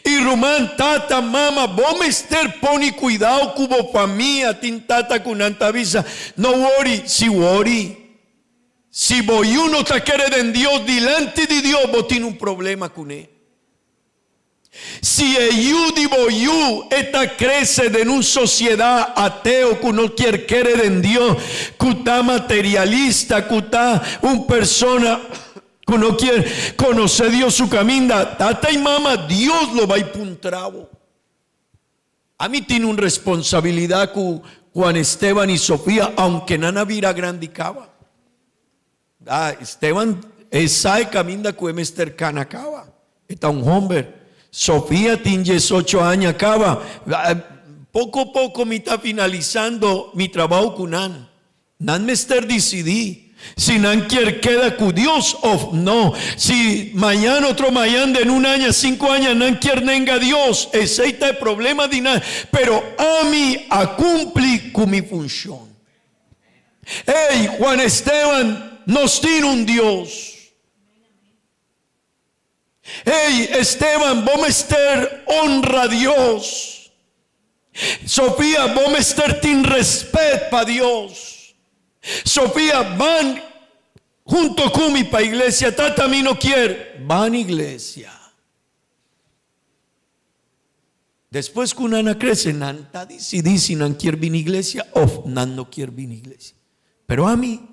Y ruman, tata, mama, bo mester pone cuidao cu bo famia. Tin tata cu nan ta bisa, no worry, si worry. Si bo yu no ta kere den Dios, dilanti di Dios bo tin un problema cune. Si e yu di bo yu e ta krese den un sosiedat ateo ku no kier kere den Dios, ku ta materialista, ku ta un persona ku no kier konosé Dios su kaminda, tata i mama, Dios lo bai puntra bo. Ami tin un responsabilidat ku Juan Esteban i Sofia, aunke nan a bira grandi kaba. Ah, Esteban e sa e caminda cu e mester cana caba. E ta un homber. Sofia tin diesocho aña caba. Poco poco mi ta finalizando mi trabao cu nan. Nan mester dicidi si nan kier keda cu Dios of no. Si mañan, otro mañan, den un aña, cinco aña nan kier nenga Dios, esey ta e problema di nan. Pero ami a cumpli cu mi funcion. Ey, Juan Esteban, nos tin un Dios. Ey, Esteban, bo mester honra Dios. Sofia, bo mester tin respet pa Dios. Sofia, ban hunto cu mi pa iglesia. Tata, mi no kier. Ban iglesia. Despues ku nan a krese, nan ta disidí si nan kier bini iglesia òf nan no kier bini iglesia. Pero ami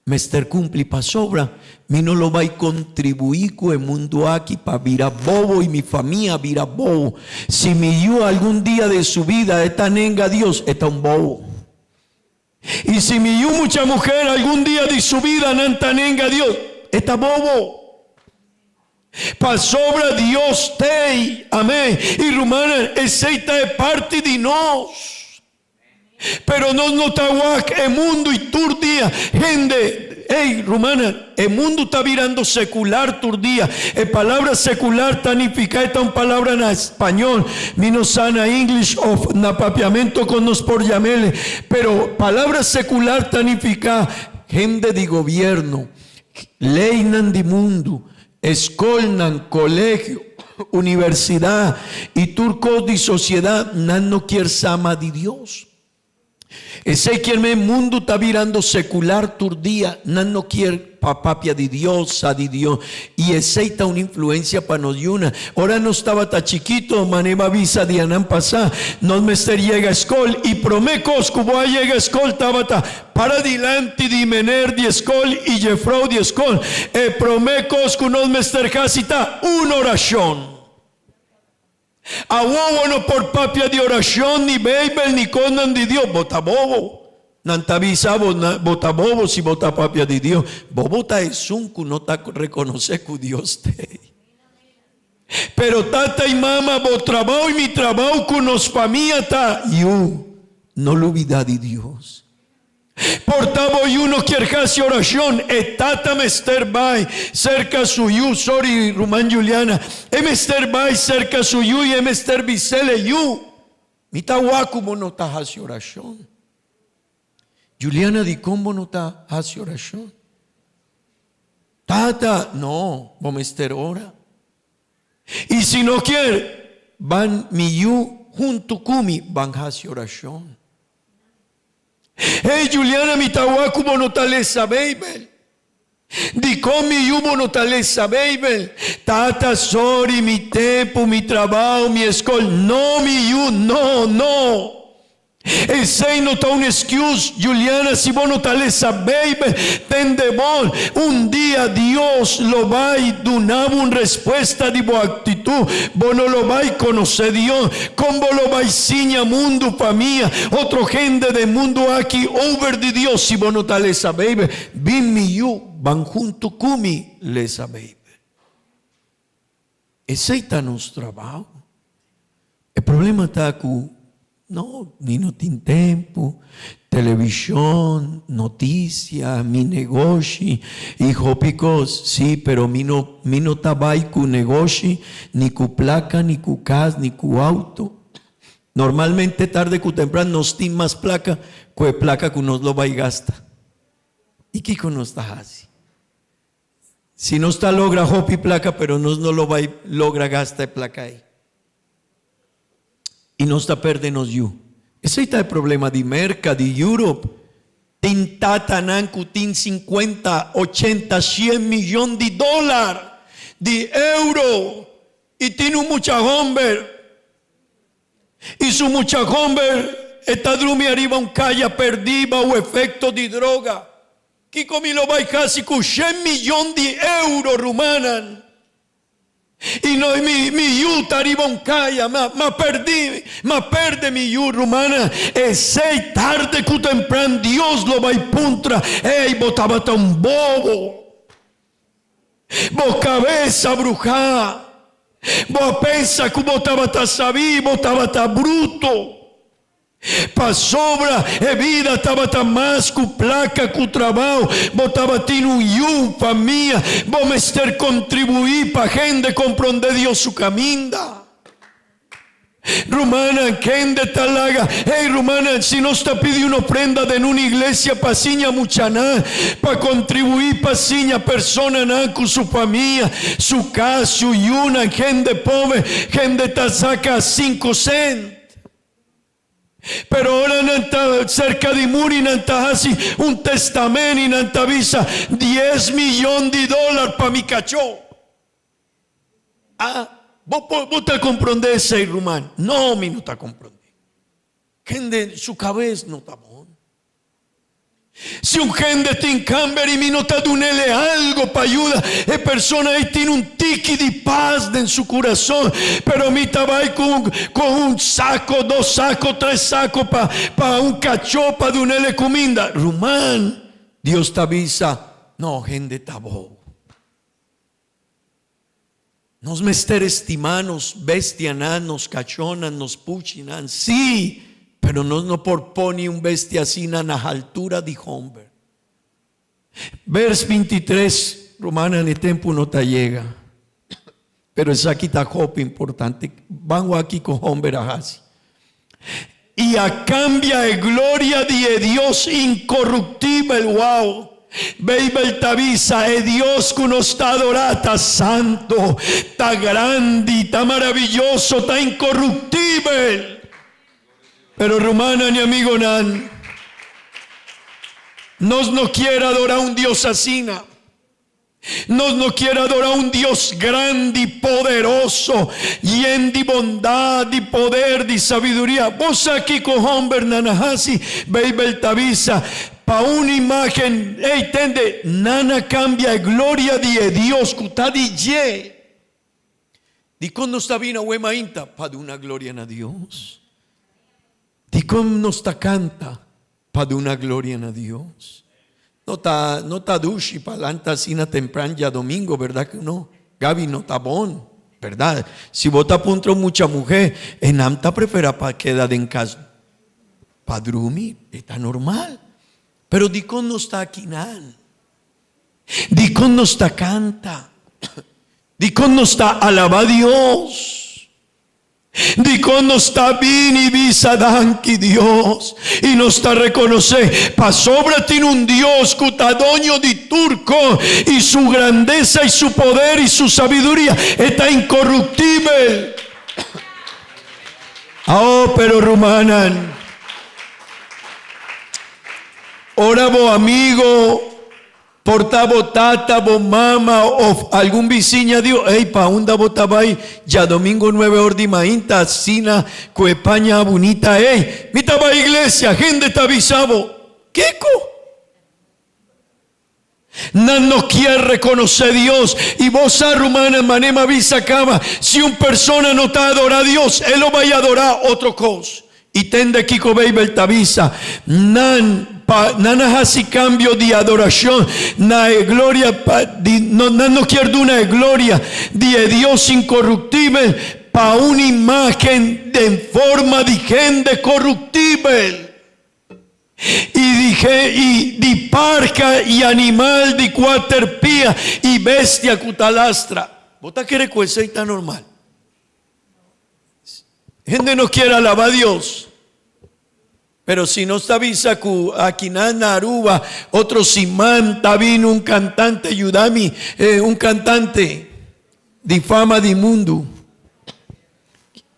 mester kumpli pasobra mi no lo bai kontribuí ku e mundu aki pa bira bobo i mi famia bira bobo. Si mi yu algun dia den su bida e ta nenga Dios, e ta un bobo. I si mi yu mucha muher algun dia di su bida nan ta nenga Dios, e ta bobo. Pasobra Dios t'ei. Amen. I rumannan, esei ta e parti di nos. Pero nos no ta wak e mundu i tur dia hende, Ey, rumannan, e mundu ta birando sekular tur dia. E palabra sekular ta nifiká, e ta un palabra na spañol, mi no sa na English of na papiamento kon nos por yam'el, pero palabra sekular ta nifiká hende di gobierno, leynan di mundu, eskolnan, kolegio, universidat i tur kos di sosiedat, nan no kier sa mas di Dios. Esei kier men mundu ta birando sekular tur dia, nan no kier pa papia di Dios, sa di Dios, i esei ta un influensia pa nos yuna. Ora nos tabata chikito, manera bo a bisa dianan pasá, nos mester yega skol i promé kos ku bo a yega skol tabata para dilanti di mener di skol i jefrou di skol. E promé kos ku nos mester hasi ta un orashon. Awor bo no por papia di orashon, ni Beibel, ni kosnan di Dios. Bo ta bobo. Nan ta bisa bo, bo ta bobo si bo ta papia di Dios. Bobo ta esun ku no ta rekonosé ku Dios t'ei. Pero tata i mama, bo trabou i mi trabou ku nos famia ta, yu, no lubidá di Dios. Por ta bo yu no kier hasi orashon, e tata mester bai serka su yu, sorry ruman Juliana, e mester bai serka su yu i e mester bisel e yu, mi ta wak ku bo no ta hasi orashon. Juliana, dikon bo no ta hasi orashon? Tata, no, bo mester ora. I si no kier, ban mi yu huntu ku mi ban hasi orashon. Hey Juliana mi ta wak ku bo no ta lesa Beibel. Dikon mi yu bo no ta lesa Beibel? Tata sorry mi tempu, mi trabao, mi eskol. No mi yu, no, no. Esei no ta un excuse, Juliana, si bo no ta lesa Beibel, tende bon, un dia Dios lo bai duna bo un respuesta di bo actitud, bo no lo bai conoce Dios, con bo lo bai siña mundu, famia, otro hende den mundu aki over di Dios si bo no ta lesa Beibel? Bin mi yu, ban hunto cu mi lesa Beibel. Esei ta nos trabao. E problema ta ku no, mi no tin tempu, televishon, notisia, mi negoshi i hopi kos. Sí, pero mi no, mi no ta bai ku negoshi, ni ku plaka, ni ku kas, ni ku outo. Normalmente tarde ku tempran nos tin mas plaka ku e plaka ku nos lo bai gasta. I kiko nos ta hasi? Si nos ta logra hopi placa pero nos no lo bay logra gasta e placa ey. Y nos ta perde nos yu. Esey ta e problema di Merca, di Europe. Tin tatanan cu tin cincuenta, ochenta, cien millon di dollar, di euro y tin un mucha homber. Y su mucha homber e ta drumi ariba un caya perdi bao efecto di droga. Kiko mi lo bai hasi ku shen miyon di euro, rumannan? I no mi mi yu ta riba un kaya, ma ma pèrdí, ma pèrdè mi yu, rumannan. Esei tarde ku tempran Dios lo bai puntra, Ey, bo tabata un bobo. Bo kabes a bruhá. Bo a pensa ku bo tabata sabí, bo tabata bruto. Pasobra e bida tabata mas ku plaka ku trabao, bo tabatin un yu, un famia, bo mester kontribuí pa hende komprondé Dios su kaminda. Rumannan, kende ta laga? Hey rumannan, si nos ta pidi un ofrenda den un iglesia pa siña muchanan, pa kontribuí pa siña personanan ku su famia, su kas, su yunan, hende pober, hende ta saka sinku sent. Pero ora nan ta serka di muri nan ta hasi un testamen i nan ta bisa dies miyon di dolar pa mi kachó. Ah, bo por, bo ta komprondé esei ruman? No, mi no ta komprondé. Hende su kabes no ta bon. Si un hende tin kamber i mi no ta dun'el e algo pa yuda, e persona ei tin un tiki di pas den su kurason, pero mi ta bai ku un ku un sako, dos sako, tres sako pa pa un kachó pa dun'el e kuminda. Ruman, Dios ta bisa, No, hende ta bou. Nos mester estimá nos bestianan, nos kachónan, nos puchinan, sí, pero nos no por pone un bestia asina na haltura di homber. Vers 23, Rumannan, e tempu no ta yega, pero esaki ta hopi importante. Ban wak kiko homber a hasi. I a cambia e gloria di e Dios incorruptibel. Wow! Beibel ta bisa, E Dios cu nos ta adora ta santo, ta grandi, ta maravilloso, ta incorruptibel. Pero rumannan i amigonan, nos no kier adora un Dios asina. Nos no kier adorá un Dios grandi, poderoso, yen di bondad, di poder, di sabiduria. Bo sa kiko hombernan a hasi? Beibel ta bisa, Pa un imágen, ey, tende, nan a kambia e gloria di e Dios ku ta di dje. Dikon nos ta bini awe mainta? Pa duna gloria na Dios. Dikon nos ta kanta? Pa duna gloria na Dios. No ta, no ta dushi pa lanta asina tempran djadomingo, berdad ku no? Gaby, no ta bon, berdad? Si bo ta puntra un mucha muhé, e nan ta prefera pa keda den kas pa drumi, e ta normal. Pero dikon nos ta akinan? Dikon nos ta kanta? Dikon nos ta alaba Dios? Dikon nos ta bini bisa danki Dios i nos ta rekonosé pasobra tin un Dios ku ta doño di tur kos i su grandesa i su poder i su sabiduria e ta inkoruptibel. Awo pero rumannan, ora bo amigo Por ta bo tata, bo mama of algun bisiña di bo, Ey, pa unda bo ta bai djadomingo nuebe or di mainta asina ku e paña bunita ey? Mi ta bai iglesia, hende ta bisa bo. Kiko? Nan no kier rekonosé Dios. I bo sa, rumannan, manera mi a bisa kaba, si un persona no ta adorá Dios, e lo bai adorá otro kos. I tende kiko Beibel ta bisa, Nan pa nan a hasi kambio di adorashon na e gloria pa di no nan no kier duna e gloria di e Dios inkoruptibel pa un imágen den forma di hende koruptibel i di i di parka i animal di kuater pia i bestia ku ta lastra. Bo ta kere ku esei ta normal? Hende no kier alaba Dios. Pero si nos ta bisa cu akinan na Aruba otro siman ta bini un cantante yuda mi, eh, un cantante di fama di mundu.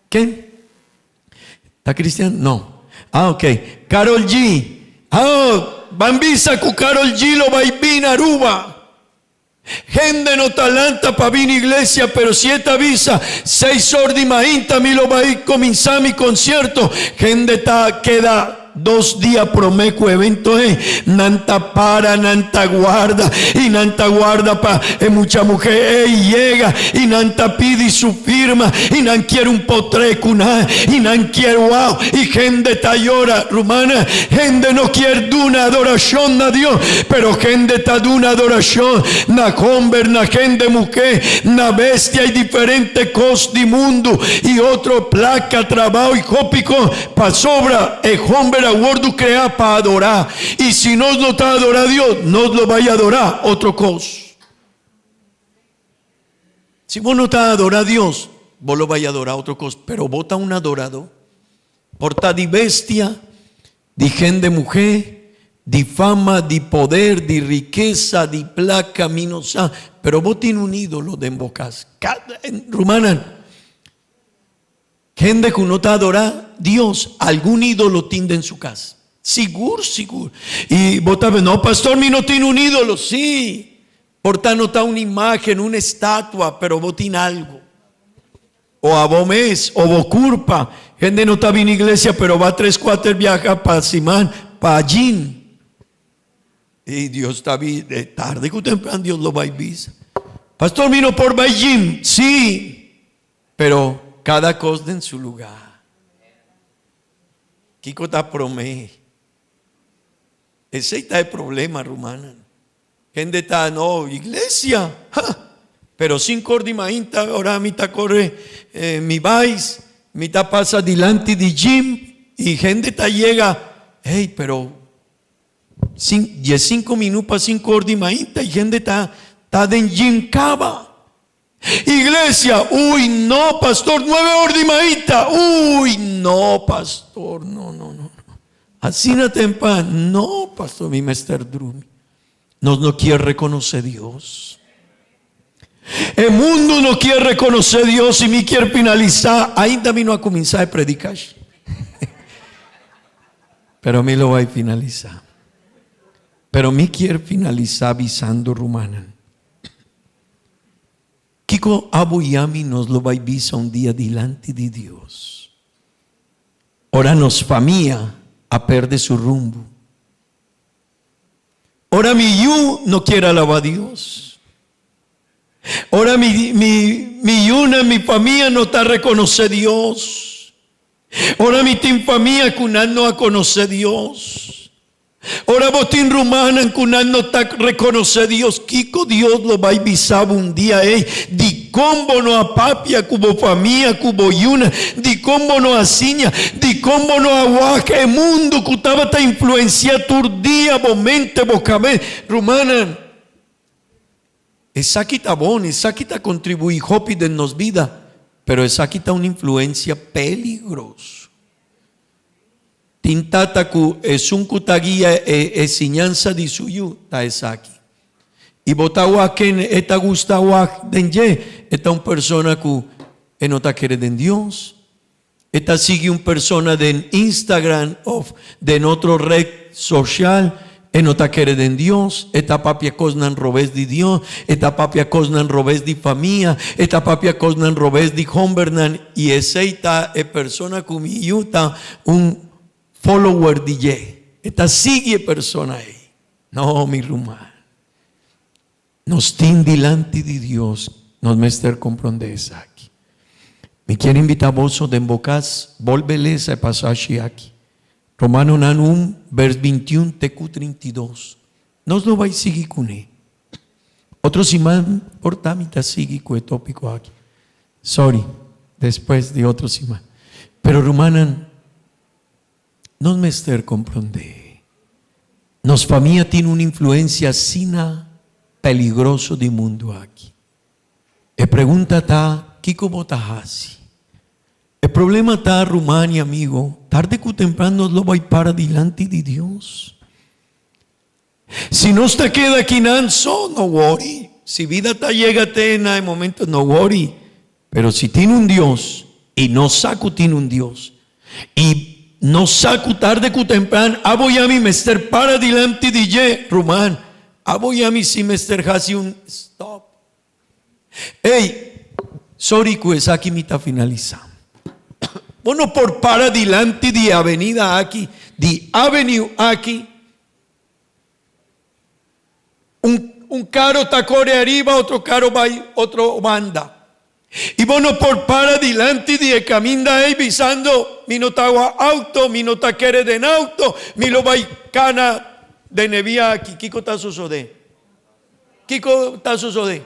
Ken? Ta cristian? No. Ah, ok. Karol G. Ah, ban bisa cu Karol G lo bay bini Aruba. Hende no ta lanta pa bini iglesia, pero si e ta bisa, Seis or di mainta mi lo bai kuminsá mi konsierto, hende ta keda dos dia promé ku evento ei. Nan ta para, nan ta guarda, i nan ta guarda pa e mucha muhé ei yega, i nan ta pidi su firma, i nan kier un potré ku nan, i nan kier wou, i hende ta yora. Rumannan, hende no kier duna adorashon na Dios, pero hende ta duna adorashon na homber, na hende muhé, na bestia i diferente kos di mundu i otro plaka, trabao i hopi kos, pasobra e homber a wordu kreá pa adorá, i si nos no ta adorá Dios, nos lo bai adorá otro kos. Si bo no ta adorá Dios, bo lo bai adorá otro kos, pero bo ta un adoradó. Por ta di bestia, di hende muhé, di fama, di poder, di rikesa, di plaka, mi no sa, pero bo tin un ídolo den bo kas. Rumannan, hende ku no ta adorá Dios, algun ídolo tin den su kas. Sigur, sigur. I bo ta no, pastor, mi no tin un ídolo. Sí, por ta no ta un imágen, un estatua, pero bo tin algu. O abo mes, o bo curpa. Hende no ta bini iglesia pero ba tres cuater biaha pa siman pa gym. Y Dios ta bi, tarde cu tempran Dios lo bay bisa. Pastor mi no por bay gym. Sí, pero cada cos den su lugar. Kico ta prome? Esey ta e problema rumannan. Hende ta no iglesia, ha! Pero sin kor di mainta ora mi ta kore mi bais, mi ta pasa dilanti di gym y hende ta yega, hey, pero sin diesinco minut pa sin kor di mainta y hende ta ta den gym caba. Iglesia, uy no pastor, nuebe or di mainta, uy no pastor, no, no, no, no. Asina tempan, no pastor, mi mester drumi. Nos no kier reconoce Dios. E mundo no kier reconoce Dios y mi kier finalisa, ainda mi no a cuminsa e predicashi. Pero mi lo bay finalisa. Pero mi kier finalisa bisando rumannan. Kiko abo i ami nos lo bai bisa un dia dilanti di Dios ora nos famia a perde su rumbo? Ora mi yu no kier alaba Dios? Ora mi mi mi yunan, mi famia no ta rekonosé Dios? Ora mi tin famia ku nan no a konosé Dios? Ora bo tin rumannan ku nan no ta rekonosé Dios, kiko Dios lo bai bisa bo un dia ei? Dikon bo no a papia ku bo famia, ku bo yunan? Dikon bo no a siña? Dikon bo no a wak e mundu ku tabata influensiá tur dia bo mente, bo kabes? Rumannan, esaki ta bon, esaki ta kontribuí hopi den nos bida. Pero esaki ta un influencia peligroso. Tin tata ku esun ku ta guia e e siñansa di su yu ta esaki. I bo ta wak ken e ta gusta wak den dje, e ta un persona ku e no ta kere den Dios. E ta sigui un persona den Instagram of den otro red social, e no ta kere den Dios, e ta papia kosnan robes di Dios, e ta papia kosnan robes di famia, e ta papia kosnan robes di hombernan i esei ta e persona ku mi yu ta un follower di dje. E ta sigui e persona ei. No, mi ruman. Nos tin dilanti di Dios, nos mester komprondé esaki. Mi kier invitá boso den bo kas bolbe lesa e pasashi aki, Romanonan un, bers bintiun te ku 32. Nos lo bai sigui kuné. Otro siman por ta mi ta sigui ku e tópiko aki. Sorry, despues di otro siman. Pero rumannan, Nos mester komprondé, nos famia tin un influensia asina peligroso di mundu aki. E pregunta ta, kiko bo ta hasi? E problema ta, ruman i amigo, tarde ku tempran nos lo bai para dilanti di Dios. Si nos ta keda akinan so, no wori. Si bida ta yega te na e momento, no wori. Pero si tin un Dios, i nos sa ku tin un Dios, i nos sa ku tarde ku tempran abo i ami mester para dilanti di dje, ruman, abo i ami si mester hasi un stop. Ey, sorry ku esaki mi ta finalisá. Bo no por para dilanti di e avenida aki, di avenue aki, Un, un karo ta kore ariba, otro karo bai otro banda. I bo no por para dilanti di e kaminda ei bisando, Mi no ta wak auto, mi no ta kere den auto, mi lo bai kana den e via aki. Kiko ta sosodé? Kiko ta sosodé?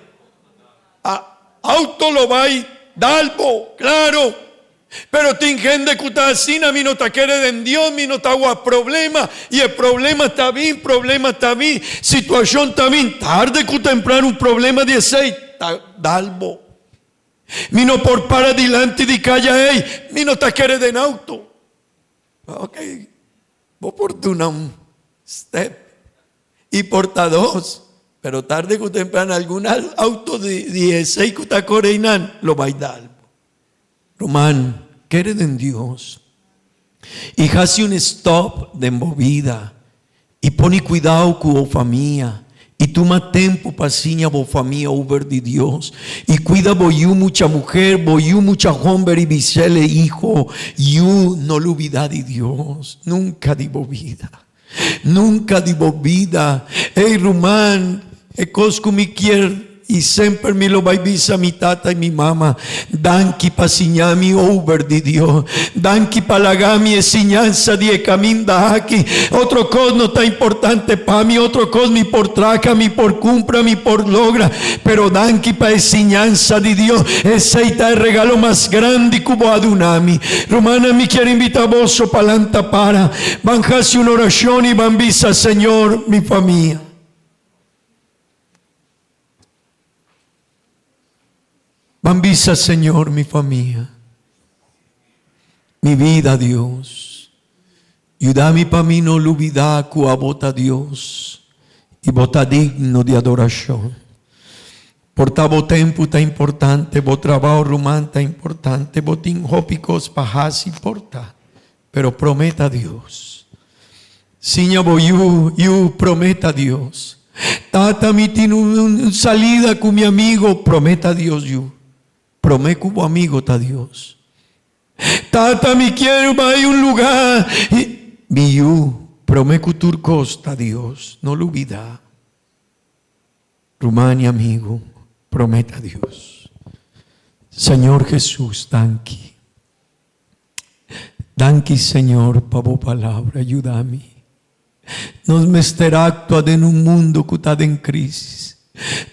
A auto lo bai dal bo, claro. Pero tin hende ku ta asina, mi no ta kere den Dios, mi no ta wak problema, i e problema ta bin, problema ta bin, situashon ta bin, tarde ku tempran un problema di esei ta dal bo. Mi no por para dilanti di kaya ei, mi no ta kere den auto. Ok, bo por duna un step i por ta dos, pero tarde ku tempran algun auto di esei ku ta kore einan lo bai dal bo. Ruman, kere den Dios i hasi un stop den bo bida i pone kuidao ku bo famia i tuma tempu pa siña bo famia over di Dios i kuida bo yu mucha muher, bo yu mucha homber i bisele, Hijo, yu, no lubida di Dios nunka di bo bida. Nunka di bo bida. Ey ruman, e kos ku mi kier i semper mi lo bai bisa mi tata i mi mama, danki pa siña mi over di Dios. Danki pa laga mi e siñansa di e kaminda aki. Otro kos no ta importante pa mi, otro kos mi por traha, mi por kumpra, mi por logra, pero danki pa e siñansa di Dios. Esei ta e regalo mas grandi ku bo a duna mi. Rumannan, mi kier invita boso pa lanta para. Ban hasi un orashon i ban bisa, Señor, mi famia. Ban bisa, Señor, mi famia. Mi vida, Dios. Yuda mi pa mi no lubida ku abo ta Dios i bo ta digno di adorashon. Por ta bo tempu ta importante, bo trabao ruman ta importante, bo tin hopi kos pa hasi por ta. Pero prometa Dios. Siña bo yu, yu, prometa Dios. Tata, mi tin un salida ku mi amigo, prometa Dios, yu. Prome ku bo amigo ta Dios. Tata, mi kier bai un luga. Mi yu, prome ku tur kos ta Dios. No lubida. Ruman i amigo, prometa Dios. Señor Jesus, danki. Danki Señor pa bo palabra, yuda mi. Nos mester actua den un mundo cu ta den crisis.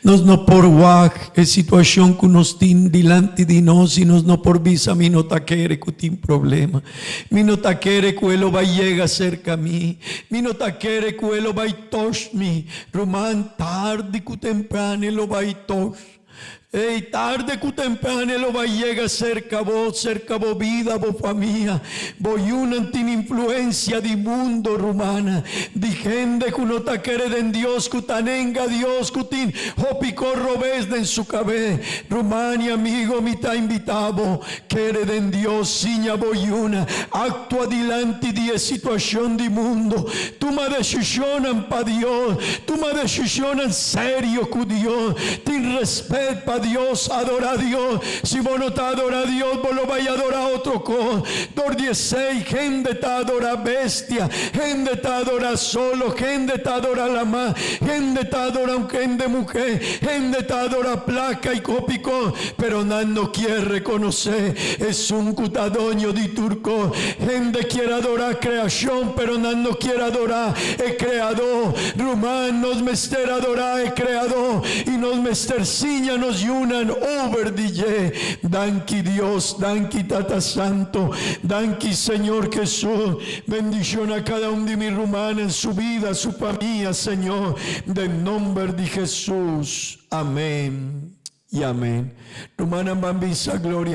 Nos no por wak e situacion cu nos tin dilanti di nos y nos no por bisa mi no ta kere cu tin problema. Mi no ta kere cu e lo bay yega cerca mi. Mi no ta kere cu e lo bay toch mi. Ruman, tardi cu tempran e lo bay toch. Ei, tarde ku tempran e lo bai yega serka bo, serka bo bida, bo famia. Bo yunan tin influensia di mundo, rumannan, di hende ku no ta kere den Dios, ku ta nenga Dios, ku tin hopi kos robes den su kabes. Ruman i amigo, mi ta invitá bo, kere den Dios, siña bo yunan, aktua dilanti di e situashon di mundo, tuma desishonnan pa Dios, tuma desishonnan serio ku Dios, tin respet pa Dios, adorá Dios. Si bo no ta adorá Dios, bo lo bai adorá otro kos. Dor di esei, hende ta adorá bestia, hende ta adorá solo, hende ta adorá lamá, hende ta adorá un hende muhé, hende ta adorá plaka i hopi kos, pero nan no kier rekonosé esun ku ta doño di tur kos. Hende kier adorá kreashon, pero nan no kier adorá e Kreadó. Ruman, nos mester adorá e Kreadó i nos mester siña nos yunan over di dje. Danki Dios, danki Tata Santo, danki Señor Jesús. Bendiciona cada un di mi rumannan, su bida, su famia, Señor, den nomber di Jesús. Amén y amén. Rumannan ban bisa gloria.